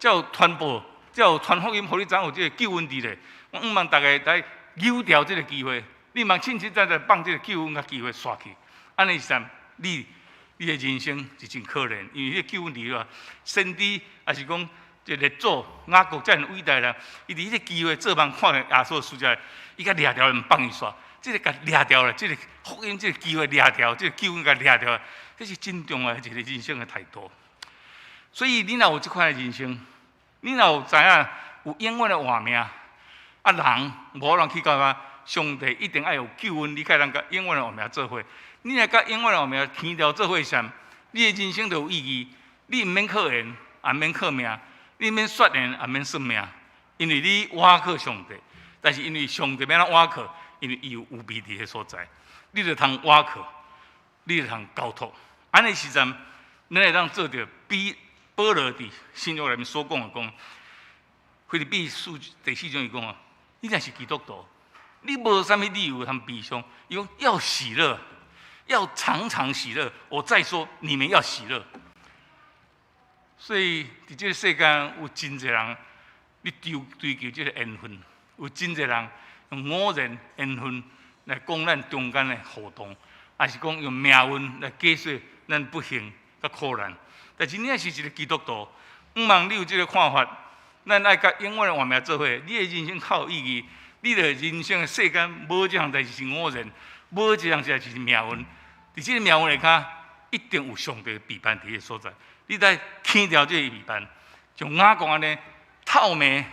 有傳播，才有傳福音，予你知影有這个救恩佇咧。我向望逐家來扭牢這个機會，你毋通凊凊彩彩放這个救恩佮機會煞去。按呢是啥？你的人生是真可憐，因為彼个救恩佇咧，先知抑是講這列祖雅各遮爾偉大人，伊佇彼个機會做夢看見耶穌十字架，伊共掠牢毋放伊煞。這个共掠牢咧，這个福音這个機會掠牢，這个救恩共掠牢，這是真重要的一个人生的態度。所以你若有這款的人生，你若有知影有永遠的活命，啊人無人去到遐，上帝一定愛有救恩，你才會當佮永遠的活命做伙。你若佮永遠的活命天牢做伙時，你的人生就有意義。你毋免靠緣，也毋免靠命，你毋免算緣，也毋免算命，因為你倚靠上帝。但是因為上帝欲按怎倚靠？因為伊有預備佇彼所在，你就通倚靠，你就通交託。按呢時陣，咱會當做著比保羅佇新約內面所講的講，腓立比書第四章伊講啊，你若是基督徒，你無啥物理由通悲傷。伊講要喜樂，要常常喜樂。我再說，你們要喜樂。所以佇這个世間有真濟人，咧追求這个緣分，有真濟人用偶然緣分來講咱中間的互動，抑是講用命運來解釋咱不幸佮苦難。但是你若是一个基督徒，向望你有這个看法，咱愛佮永遠的活命做伙，你的人生較有意義。你的人生的世間無一項代誌是偶然，無一項代誌是命運。佇這个命運下跤，一定有上帝備辦佇彼个所在。你愛牽牢這个備辦，像雅各按呢透明，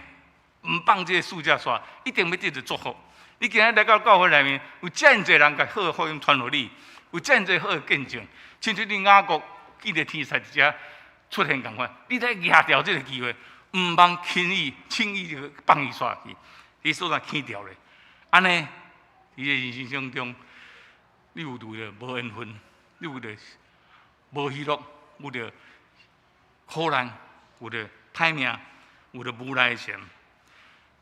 毋放這个使者煞，一定欲得著祝福。你今仔來到教會內面，有遮爾濟人共好的福音傳予你，有遮爾濟好的見證，親像你雅各見著天使佇遮出現仝款，你愛攑牢這个機會，毋通輕易就放伊煞去，你所在牽牢咧。按呢，佇你人生中，你有遇著無緣分，你有著無喜樂，有著苦難，有著歹命，有著無奈的時陣，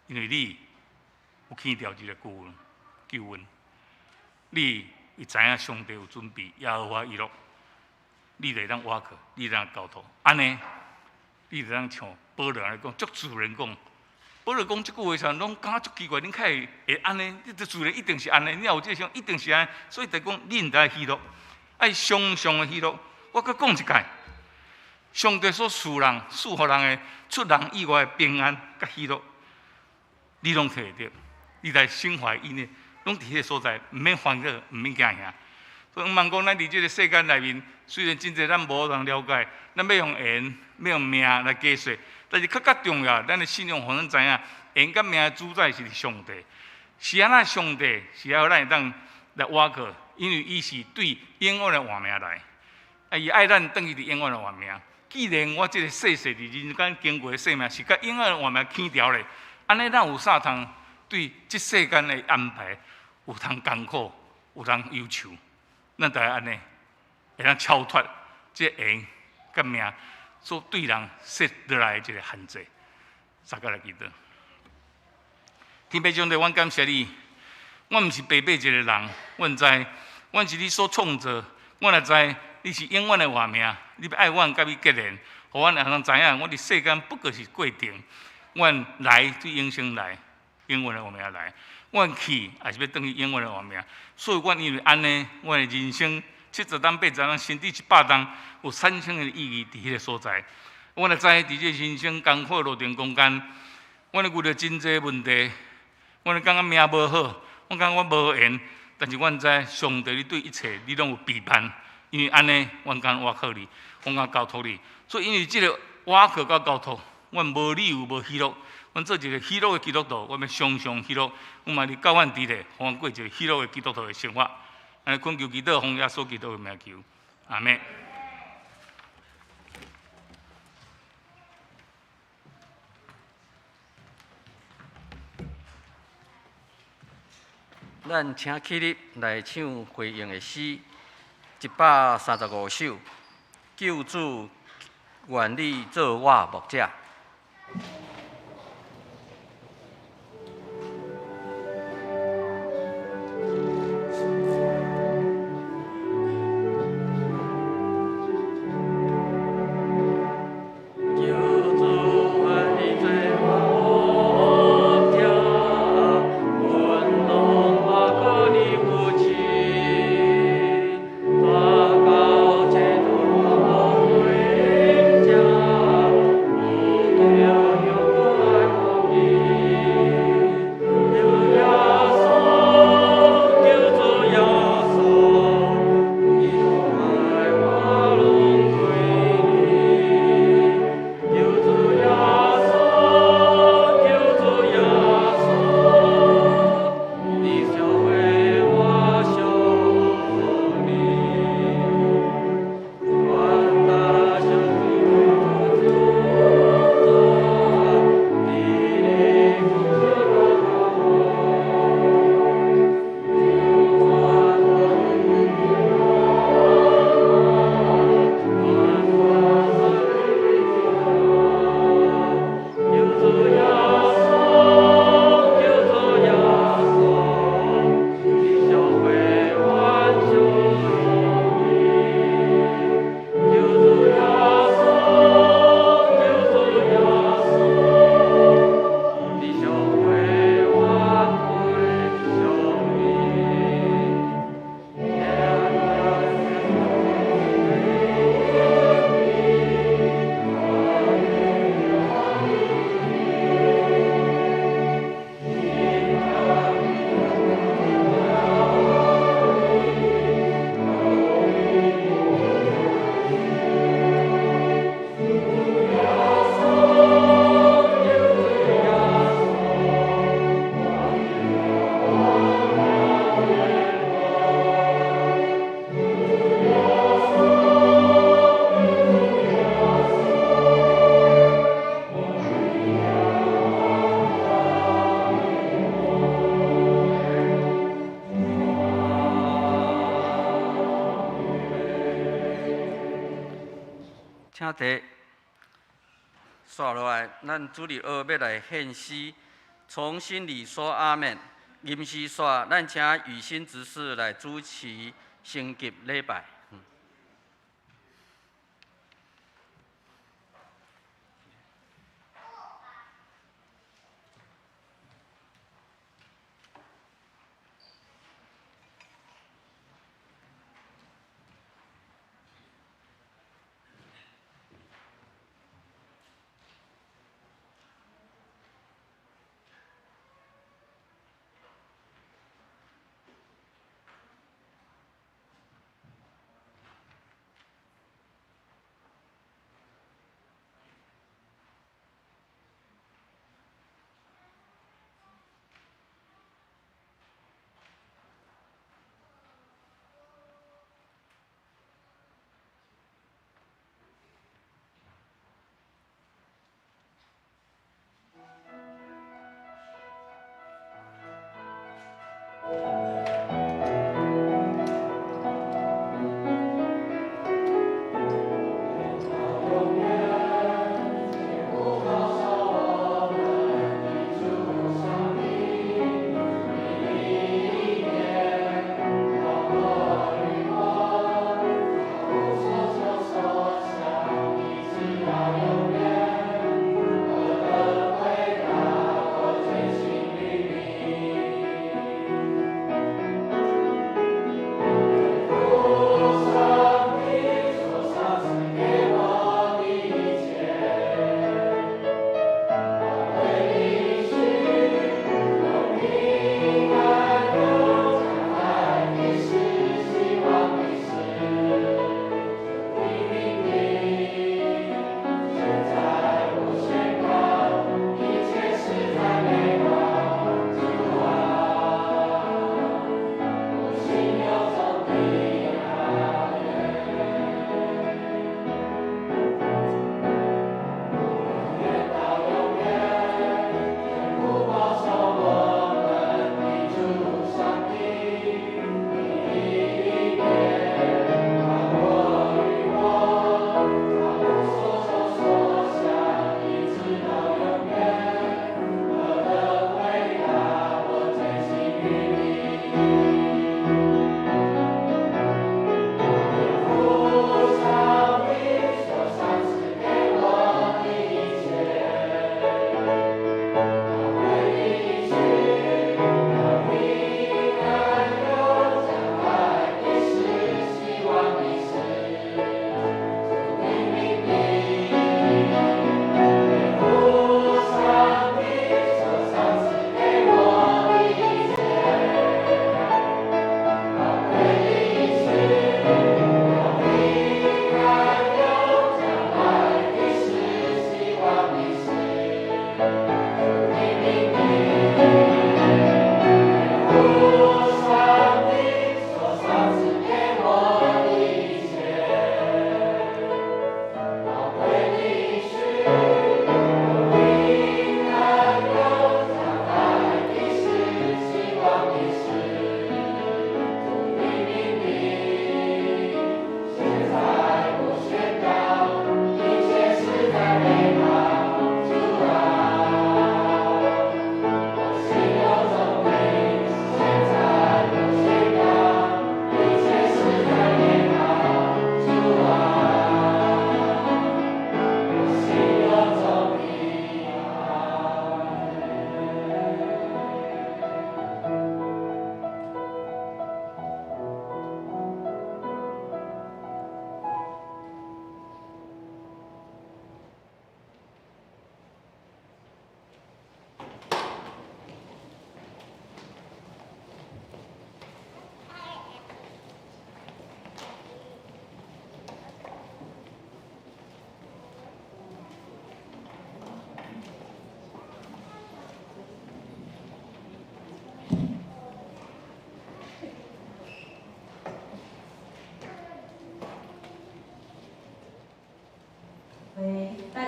因為你有牽牢這个救恩，救恩，你會知影上帝有準備，耶和華以勒，你就會當倚靠，你會當交託，按呢，你就當像保羅來講，足自然講，保羅講這句話時陣，攏感覺足奇怪，恁較會按呢？你這自然一定是按呢，你若有這個想，一定是按呢，所以就講，你毋知喜樂，愛常常的喜樂。我閣講一擺，上帝所賜人、賜予人的出人意外的平安佮喜樂，你攏摕會著。你來心懷意念，攏佇彼个所在，毋免煩惱，毋免驚嚇。所以毋通講，咱佇這个世間內面，雖然真濟咱無人了解，咱欲用緣、欲用命來解釋，但是較較重要，咱的信仰予咱知影，緣佮命的主宰是上帝。是按怎上帝是愛予咱會當來倚靠，因為伊是對永遠的活命來，啊，伊愛咱轉去佇永遠的活命。既然我這个細細佇人間經過的生命是佮永遠的活命牽牢咧，按呢咱有啥通對這世間的安排有通艱苦，有通憂愁？咱著愛按呢，會當超脫這緣佮命所對人設落來的這个限制。大家來祈禱。天父上帝，阮感謝你，阮毋是白白一个人，阮知，阮是你所創造，阮也知，你是永遠的活命，你欲愛阮佮你結連，予阮會通知影，阮佇世間不過是過程，阮來對永生來，永遠的活命來，阮去也是欲轉去永遠的活命。所以，阮因為按呢，阮的人生70冬、80冬，甚至100冬，有產生的意義佇彼个所在。阮會知佇這人生艱苦的路程中間，阮會遇著真濟問題，阮會感覺命無好，阮感覺我無緣，但是阮知上帝你對一切你攏有備辦，因為按呢，阮敢倚靠你，阮敢交託你。所以因為這个倚靠佮交託，阮無理由無喜樂。阮做一个喜樂的基督徒，阮欲常常喜樂。阮嘛你教阮佇咧，予阮過一个喜樂的基督徒的生活。按呢懇求祈禱，奉耶穌基督的名求，阿們。咱請起立來唱回應的詩，135首。救主願你做我牧者。請坐。煞落來，咱主日學欲來獻詩，從心裡說阿們。臨時煞，咱請雨欣執事來主持升級禮拜。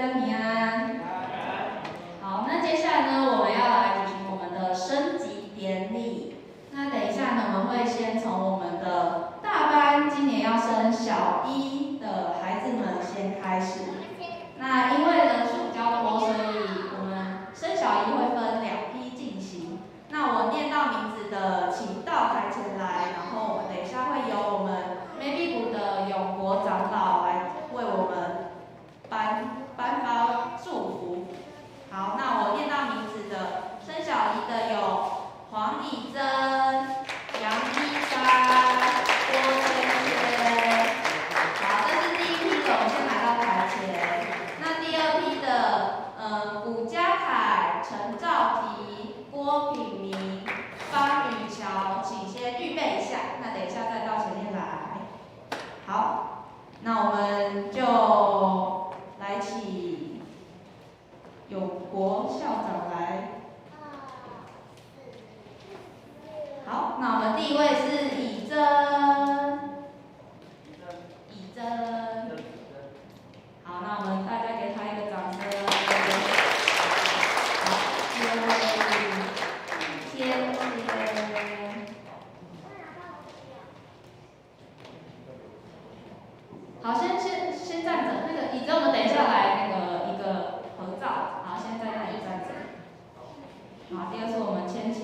家平安。好，那接下来呢，我們要來舉行我們的升級典禮。那等一下呢，我們會先從我們的大班，今年要升小一的孩子們先開始。那因為人數比較多，所以我們升小一會分兩批進行。那我念到名字的，請到台前來，然後我們等一下會由我們美比谷的永國長老來為我們頒發祝福。好，那我念到名字的，升小一的有黃以真、楊一山、郭芊芊。好，這是第一批的，我們先來到台前。那第二批的，古家凱、陳兆提、郭品明、方宇喬，請先預備一下，那等一下再到前面來。好，那我們就來請永國校長來。好，那我們第一位是以真，以真。好，那我們大家給他一個掌聲。好，第二位芊芊。好，先站著，那個以真，我們等一下來那個一個合照。好，先在那裡站著。好，第二是我們芊芊，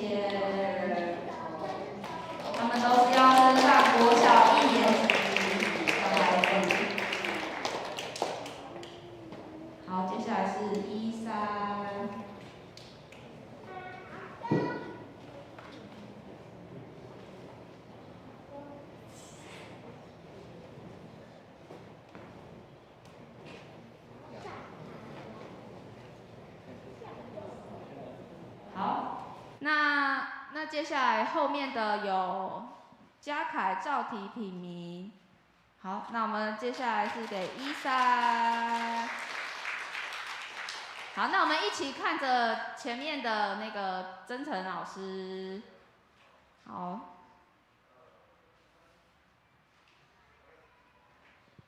他們都是要升上國小一年級的孩子。好，接下來是一三。好，那接下來後面的有嘉凱、趙提、品明。好，那我們接下來是給一三。好，那我們一起看着前面的那個曾誠老師。好。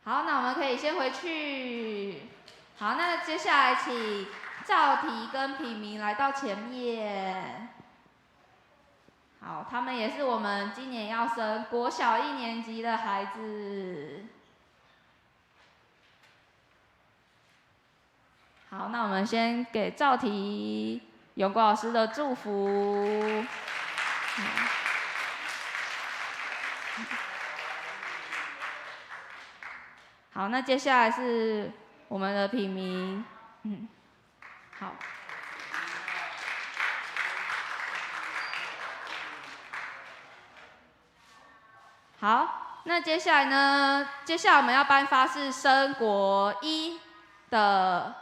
好，那我們可以先回去。好，那接下來請趙提跟品明來到前面。好，他們也是我們今年要升國小一年級的孩子。好，那我們先給趙提永國老師的祝福。好，那接下來是我們的品明。好。好，那接下來呢？接下來我們要頒發是升國一的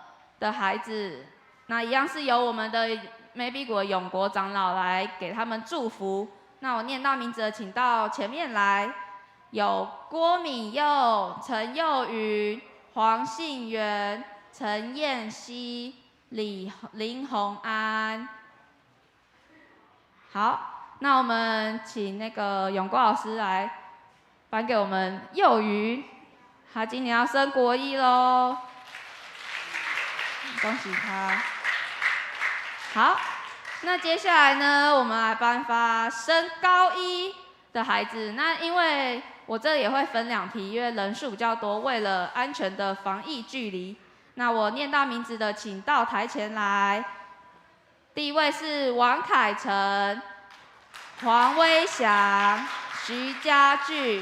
孩子，那一樣是由我們的美比谷永國長老來給他們祝福。那我念到名字的，請到前面來。有郭敏佑、陳佑雲、黃信元、陳燕希、林宏安。好，那我們請那個永國老師來頒給我們幼雲，他今年要升國一嘍，恭喜他。好，那接下來呢，我們來頒發升高一的孩子。那因為我這也會分兩批，因為人數比較多，為了安全的防疫距離，那我念到名字的，請到台前來。第一位是王凱成、黃威翔、徐家俊。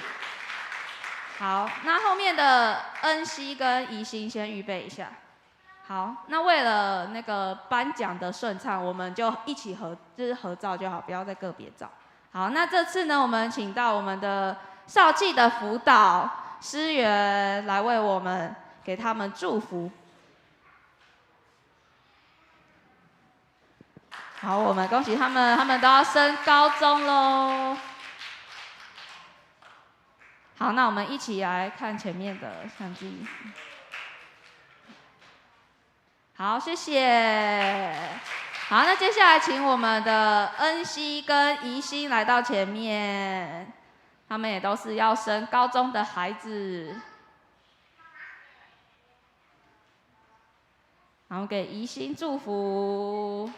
好，那後面的恩熙跟宜興先預備一下。好，那為了那個頒獎的順暢，我們就一起合照就好，不要再個別照。好，那這次呢，我們請到我們的少氣的輔導師員來為我們給他們祝福。好，我們恭喜他們，他們都要升高中嘍。好，那我們一起來看前面的相機。好，謝謝。好，那接下來請我們的恩熙跟宜興來到前面，他們也都是要升高中的孩子。好，給宜興祝福。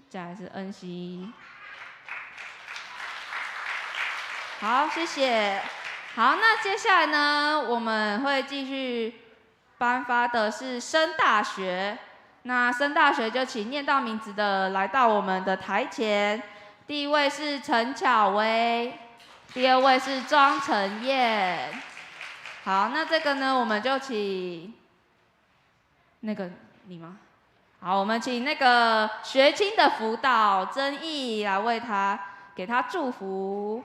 再來是恩熙。好，謝謝。好，那接下來呢，我們會繼續頒發的是升大學。那升大學就請念到名字的來到我們的台前。第一位是陳巧薇，第二位是莊成燕。好，那這個呢，我們就請那個你嗎？好，我們請那個學青的輔導曾毅來為他給他祝福。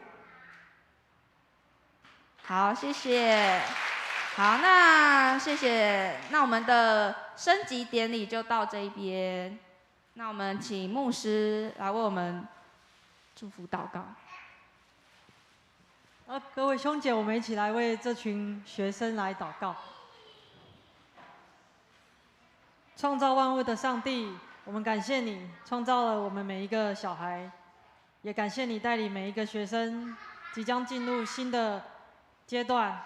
好，謝謝。好，那謝謝。那我們的升級典禮就到這一邊。那我們請牧師來為我們祝福禱告。好，各位兄姐，我們一起來為這群學生來禱告。創造萬物的上帝，我們感謝你創造了我們每一個小孩，也感謝你帶領每一個學生即將進入新的階段，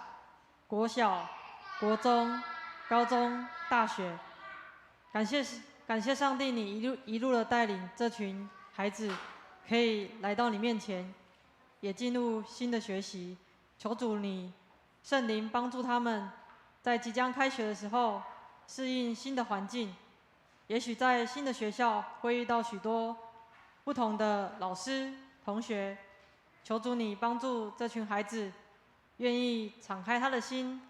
國小、國中、高中、大學。感謝上帝，你一路一路的帶領這群孩子，可以來到你面前，也進入新的學習。求主你聖靈幫助他們，在即將開學的時候適應新的環境。也許在新的學校會遇到許多不同的老師、同學。求主你幫助這群孩子，願意敞開他的心，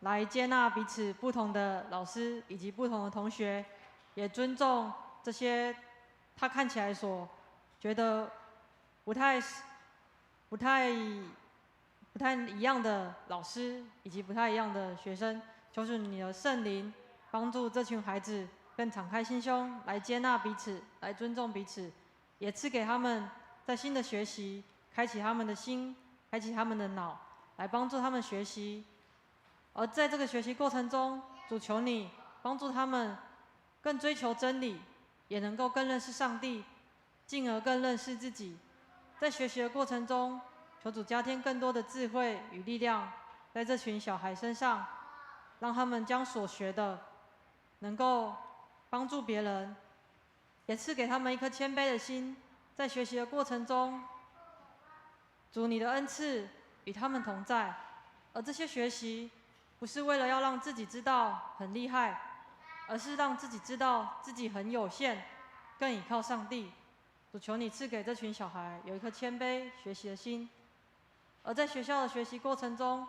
來接納彼此不同的老師以及不同的同學，也尊重這些他看起來所覺得不太一樣的老師以及不太一樣的學生。求主你的聖靈幫助這群孩子更敞開心胸，來接納彼此，來尊重彼此，也賜給他們在新的學習，開啟他們的心，開啟他們的腦，來幫助他們學習。而在這個學習過程中，主求你幫助他們更追求真理，也能夠更認識上帝，進而更認識自己。在學習的過程中，求主加添更多的智慧與力量，在這群小孩身上，讓他們將所學的能夠幫助別人，也賜給他們一顆謙卑的心。在學習的過程中，主你的恩賜與他們同在，而這些學習不是為了要讓自己知道很厲害，而是讓自己知道自己很有限，更倚靠上帝。主求你賜給這群小孩有一顆謙卑學習的心，而在學校的學習過程中，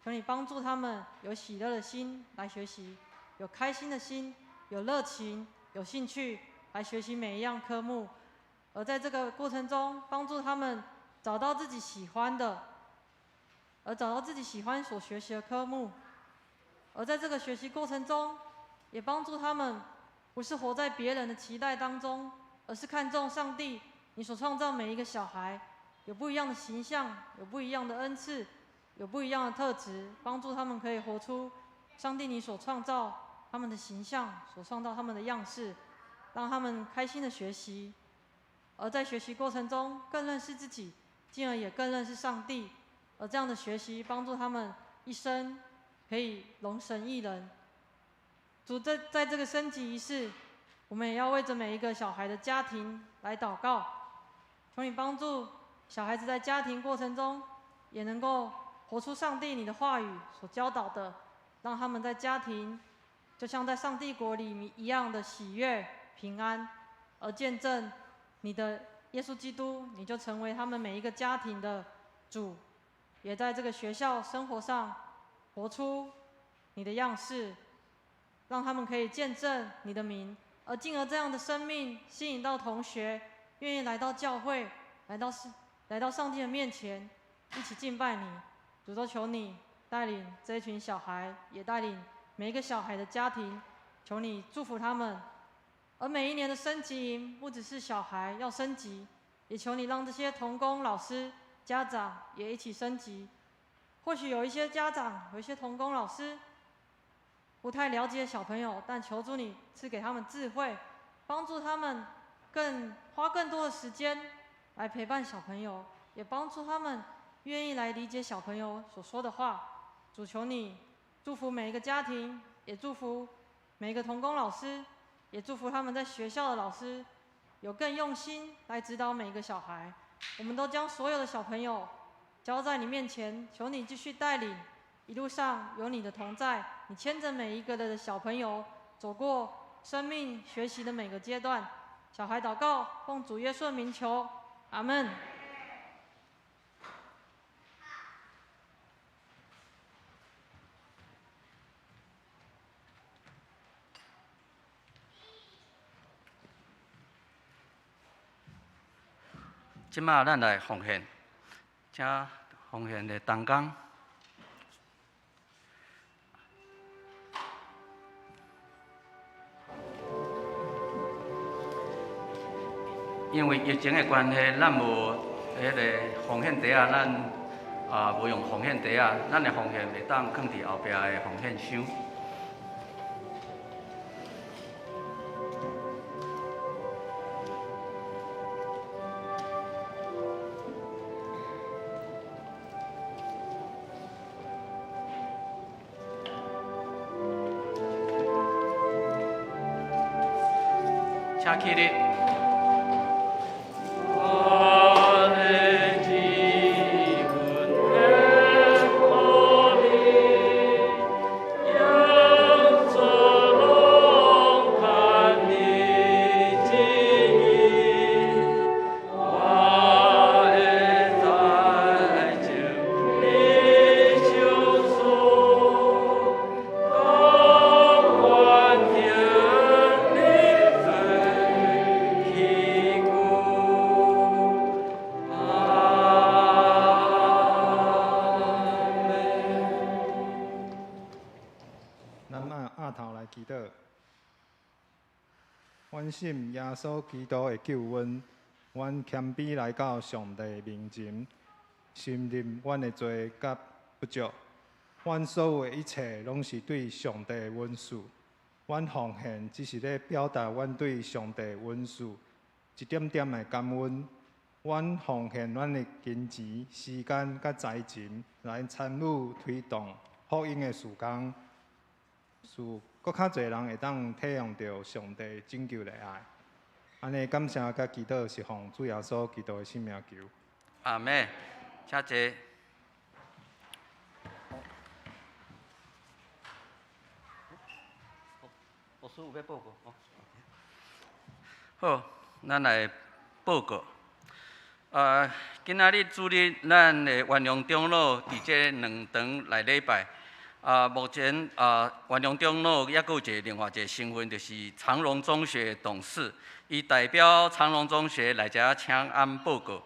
求你幫助他們有喜樂的心來學習，有開心的心，有熱情、有興趣來學習每一樣科目。而在這個過程中，幫助他們找到自己喜歡的，而找到自己喜歡所學習的科目。而在這個學習過程中，也幫助他們不是活在別人的期待當中，而是看重上帝，你所創造每一個小孩有不一樣的形象，有不一樣的恩賜，有不一樣的特質，幫助他們可以活出上帝你所創造他們的形象，所創造他們的樣式，讓他們開心的學習。而在學習過程中，更認識自己，進而也更認識上帝。而這樣的學習，幫助他們一生可以榮神益人。主在這個升級儀式，我們也要為着每一個小孩的家庭來禱告，求你幫助小孩子在家庭過程中，也能夠活出上帝你的話語所教導的，讓他們在家庭就像在上帝國裡一樣的喜悅平安，而見證你的耶穌基督，你就成為他們每一個家庭的主，也在這個學校生活上活出你的樣式，讓他們可以見證你的名，而進而這樣的生命吸引到同學，願意來到教會，來到上帝的面前，一起敬拜你。主都求你帶領這一群小孩，也帶領每一個小孩的家庭，求你祝福他們。而每一年的升級營，不只是小孩要升級，也求你讓這些同工、老師、家長也一起升級。或許有一些家長、有一些同工老師不太了解小朋友，但求主你賜給他們智慧，幫助他們更花更多的時間來陪伴小朋友，也幫助他們願意來理解小朋友所說的話。主求你祝福每一個家庭，也祝福每一個同工老師，也祝福他們在學校的老師，有更用心來指導每一個小孩。我們都將所有的小朋友交在你面前，求你繼續帶領，一路上有你的同在，你牽著每一個的小朋友走過生命學習的每個階段。小孩禱告，奉主耶穌的名求，阿門。這馬咱來奉獻，請奉獻的同工。因為疫情的關係，咱無彼个奉獻袋仔，咱啊無用奉獻袋仔，咱的奉獻會當囥佇後壁的奉獻箱。請起立。阮信耶穌基督會救阮，阮謙卑來到上帝面前，承認阮的罪佮不足。阮所有的一切攏是對上帝的恩賜。阮奉獻只是咧表達阮對上帝恩賜一點點的感恩。阮奉獻阮的金錢、時間佮才情來參與推動福音的事工，使閣較濟人會當體驗著上帝拯救的愛。按呢感謝佮祈禱是奉主耶穌基督的聖名求。阿們，請坐。牧師有欲報告？好，咱來報告。今仔日主日，咱的元陽長老佇這兩堂來禮拜。目前元陽長老猶閣有一个另外一个身份，就是長榮中學董事，伊代表長榮中學來遮請安報告，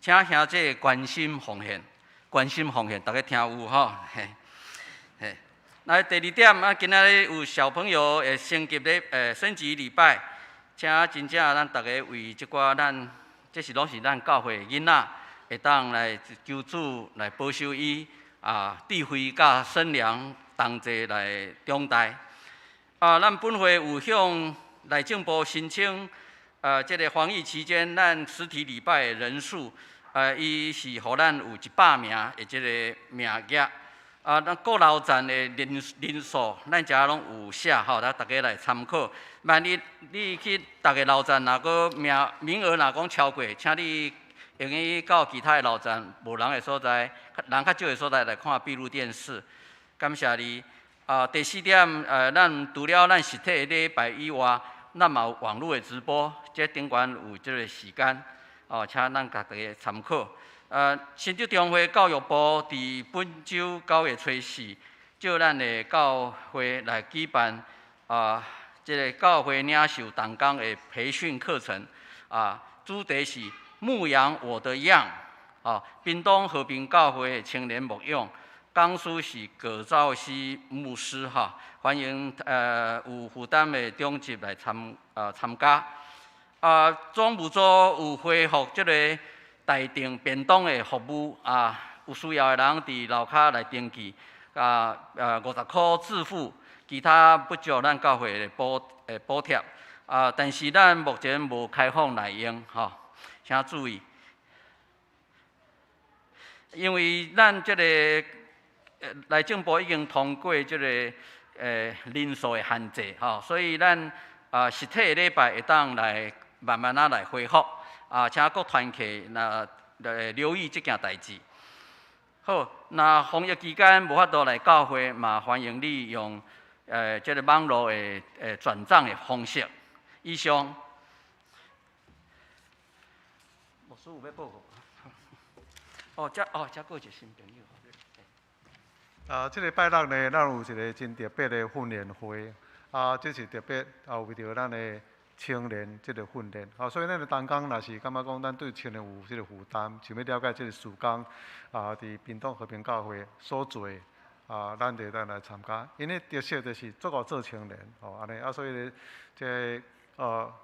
請兄弟關心奉獻，關心奉獻，逐家聽有吼？嘿，嘿。來第二點啊，今仔日有小朋友會升級咧，升級禮拜，請真正咱逐家為這寡咱，這是攏是咱教會的囡仔，會當來求主來保守伊。智慧佮身良同齊來長大。咱本會有向內政部申請，這个防疫期間，咱實體禮拜的人數，伊是予咱有100名的這个名額。咱各樓層的人數，咱遮攏有寫吼，咱逐家來參考。萬一你去逐个樓層，若閣名額若講超過，請你會用到其他的樓層無人的所在，人較少的所在來看閉路電視。感謝你。第四點，咱除了咱實體的禮拜以外，咱嘛有網路的直播，這頂懸有這个時間，請咱家己參考。新竹中會教育部佇本週9月初四，借咱的教會來舉辦這个教會領袖同工的培訓課程，主題是牧養我的羊，屏東和平教會的青年牧養，講師是葛兆熙牧師哈，歡迎有負擔的長執來參加。總務組有恢復這个台定便當的服務啊，有需要的人佇樓跤來登記，50箍自付，其他不足咱教會的補貼。但是咱目前無開放內用，吼，請注意。因為咱這個內政部已經通過這個人數的限制，吼，所以咱實體的禮拜會當來慢慢仔來恢復。啊，請各團契若來留意這件代誌。好，若防疫期間無法度來教會，嘛歡迎你用這個網路的轉帳的方式。以上。牧師有欲報告？哦，這哦，這閣有一個新朋友。啊，這個拜六呢，咱有一個真特別的訓練會。啊，這是特別啊，為著咱的青年這個訓練。啊，所以咱的同工若是感覺講，咱對青年有這個負擔，想欲了解這個事工啊，佇屏東和平教會所做的啊，咱就會當來參加。𪜶的特色就是足夠做青年，吼，按呢啊，所以咧，這個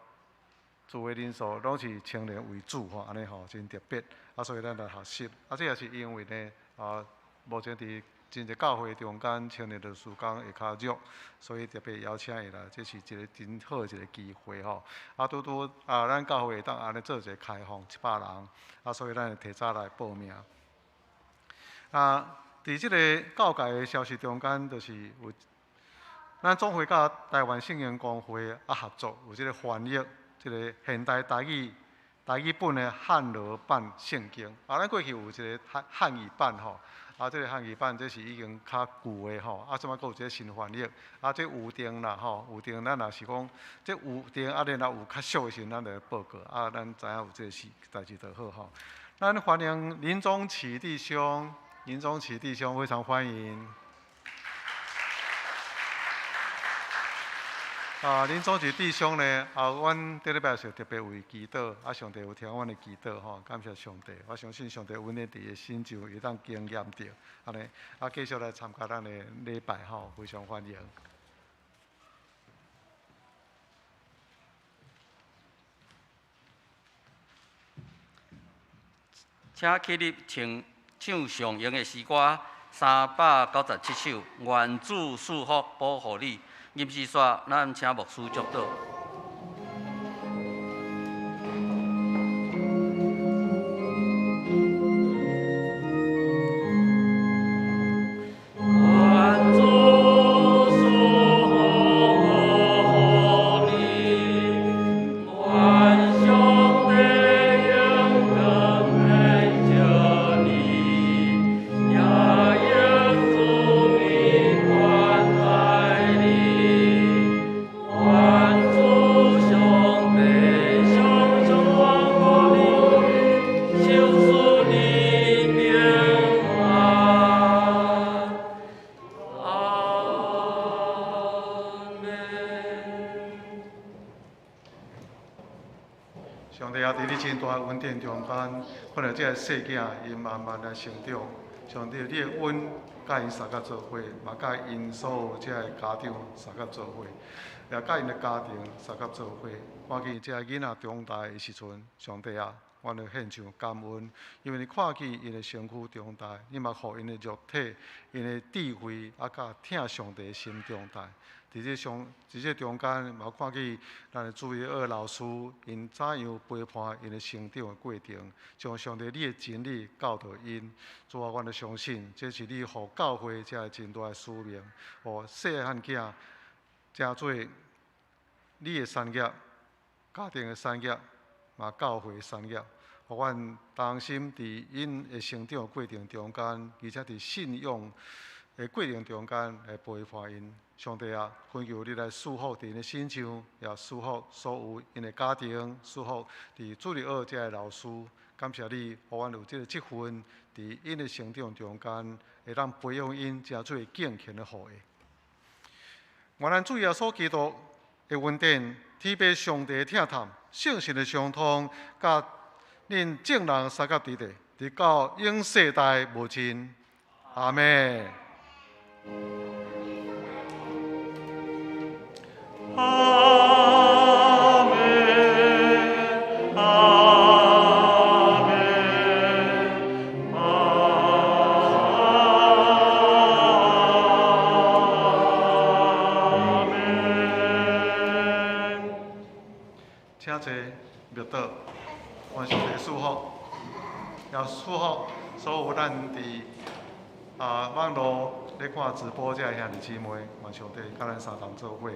聚會人數攏是青年為主，吼，按呢吼真特別。啊，所以咱來學習。啊，這也是因為呢，啊，目前佇真濟教會中間青年的事工會較弱，所以特別邀請伊來，這是一個真好的一個機會吼。啊，拄拄啊，咱教會會當按呢做一個開放700人，啊，所以咱會提早來報名。啊，佇這個教界的消息中間，就是有咱總會佮台灣聖經公會啊合作，有這個翻譯這個現代台語台語本的漢羅版聖經。啊，咱過去有一個漢漢語版吼。啊，這個漢語版這是已經較舊的吼，啊，這擺閣有一個新翻譯，啊，這有定啦吼，有定咱若是講，這有定啊，然後有較俗的時陣，咱就來報告，啊，咱知影有這個事代誌就好吼。咱歡迎林宗啟弟兄，林宗啟弟兄非常歡迎。啊，林宗啟弟兄呢？啊，阮頂禮拜是特別為祈禱，啊，上帝有聽阮的祈禱吼，感謝上帝。我相信上帝恩典佇伊身上會當經驗著，按呢，啊，繼續來參加咱的禮拜吼，非常歡迎。請起立，請唱上用的詩歌397首，願主賜福保護你。吟詩煞，咱請牧師祝禱。上帝啊，佇你真大的恩典中間，看著這个細囝𪜶慢慢來成長。上帝，你的恩佮𪜶相佮做伙，嘛佮𪜶所有這个家長相佮做伙，也佮𪜶的家庭相佮做伙。看見這个囡仔長大的時陣，上帝啊，阮就獻上感恩，因為你看見𪜶的身軀長大，你嘛予𪜶的肉體、𪜶的智慧，啊，佮疼上帝的心長大。佇這上，佇這中間，嘛看見咱的主日學老師，𪜶怎樣陪伴𪜶的成長的過程，將上帝你的真理教導𪜶。主啊，阮就相信，這是你予教會這个真大的使命，予細漢囝成做你的產業，家庭的產業，嘛教會的產業，予阮同心佇𪜶的成長的過程中間，而且佇信仰的過程中間來陪伴𪜶。上帝啊，懇求你來賜福佇𪜶的身上，也賜福所有𪜶的家庭，賜福佇主日學這个老師。感謝你，予阮有這個職分，佇𪜶的成長中間，會當培養𪜶成做敬虔的後裔。願咱主耶穌基督的恩典、天父上帝的疼痛、聖神的相通，佮恁眾人相佮佇咧，直到永世代無盡。阿們。阿們，阿們，阿們。請坐，默禱，願上帝賜福，也賜福。所有咱佇網路咧看直播這兄弟姊妹，願上帝佮咱相同做伙。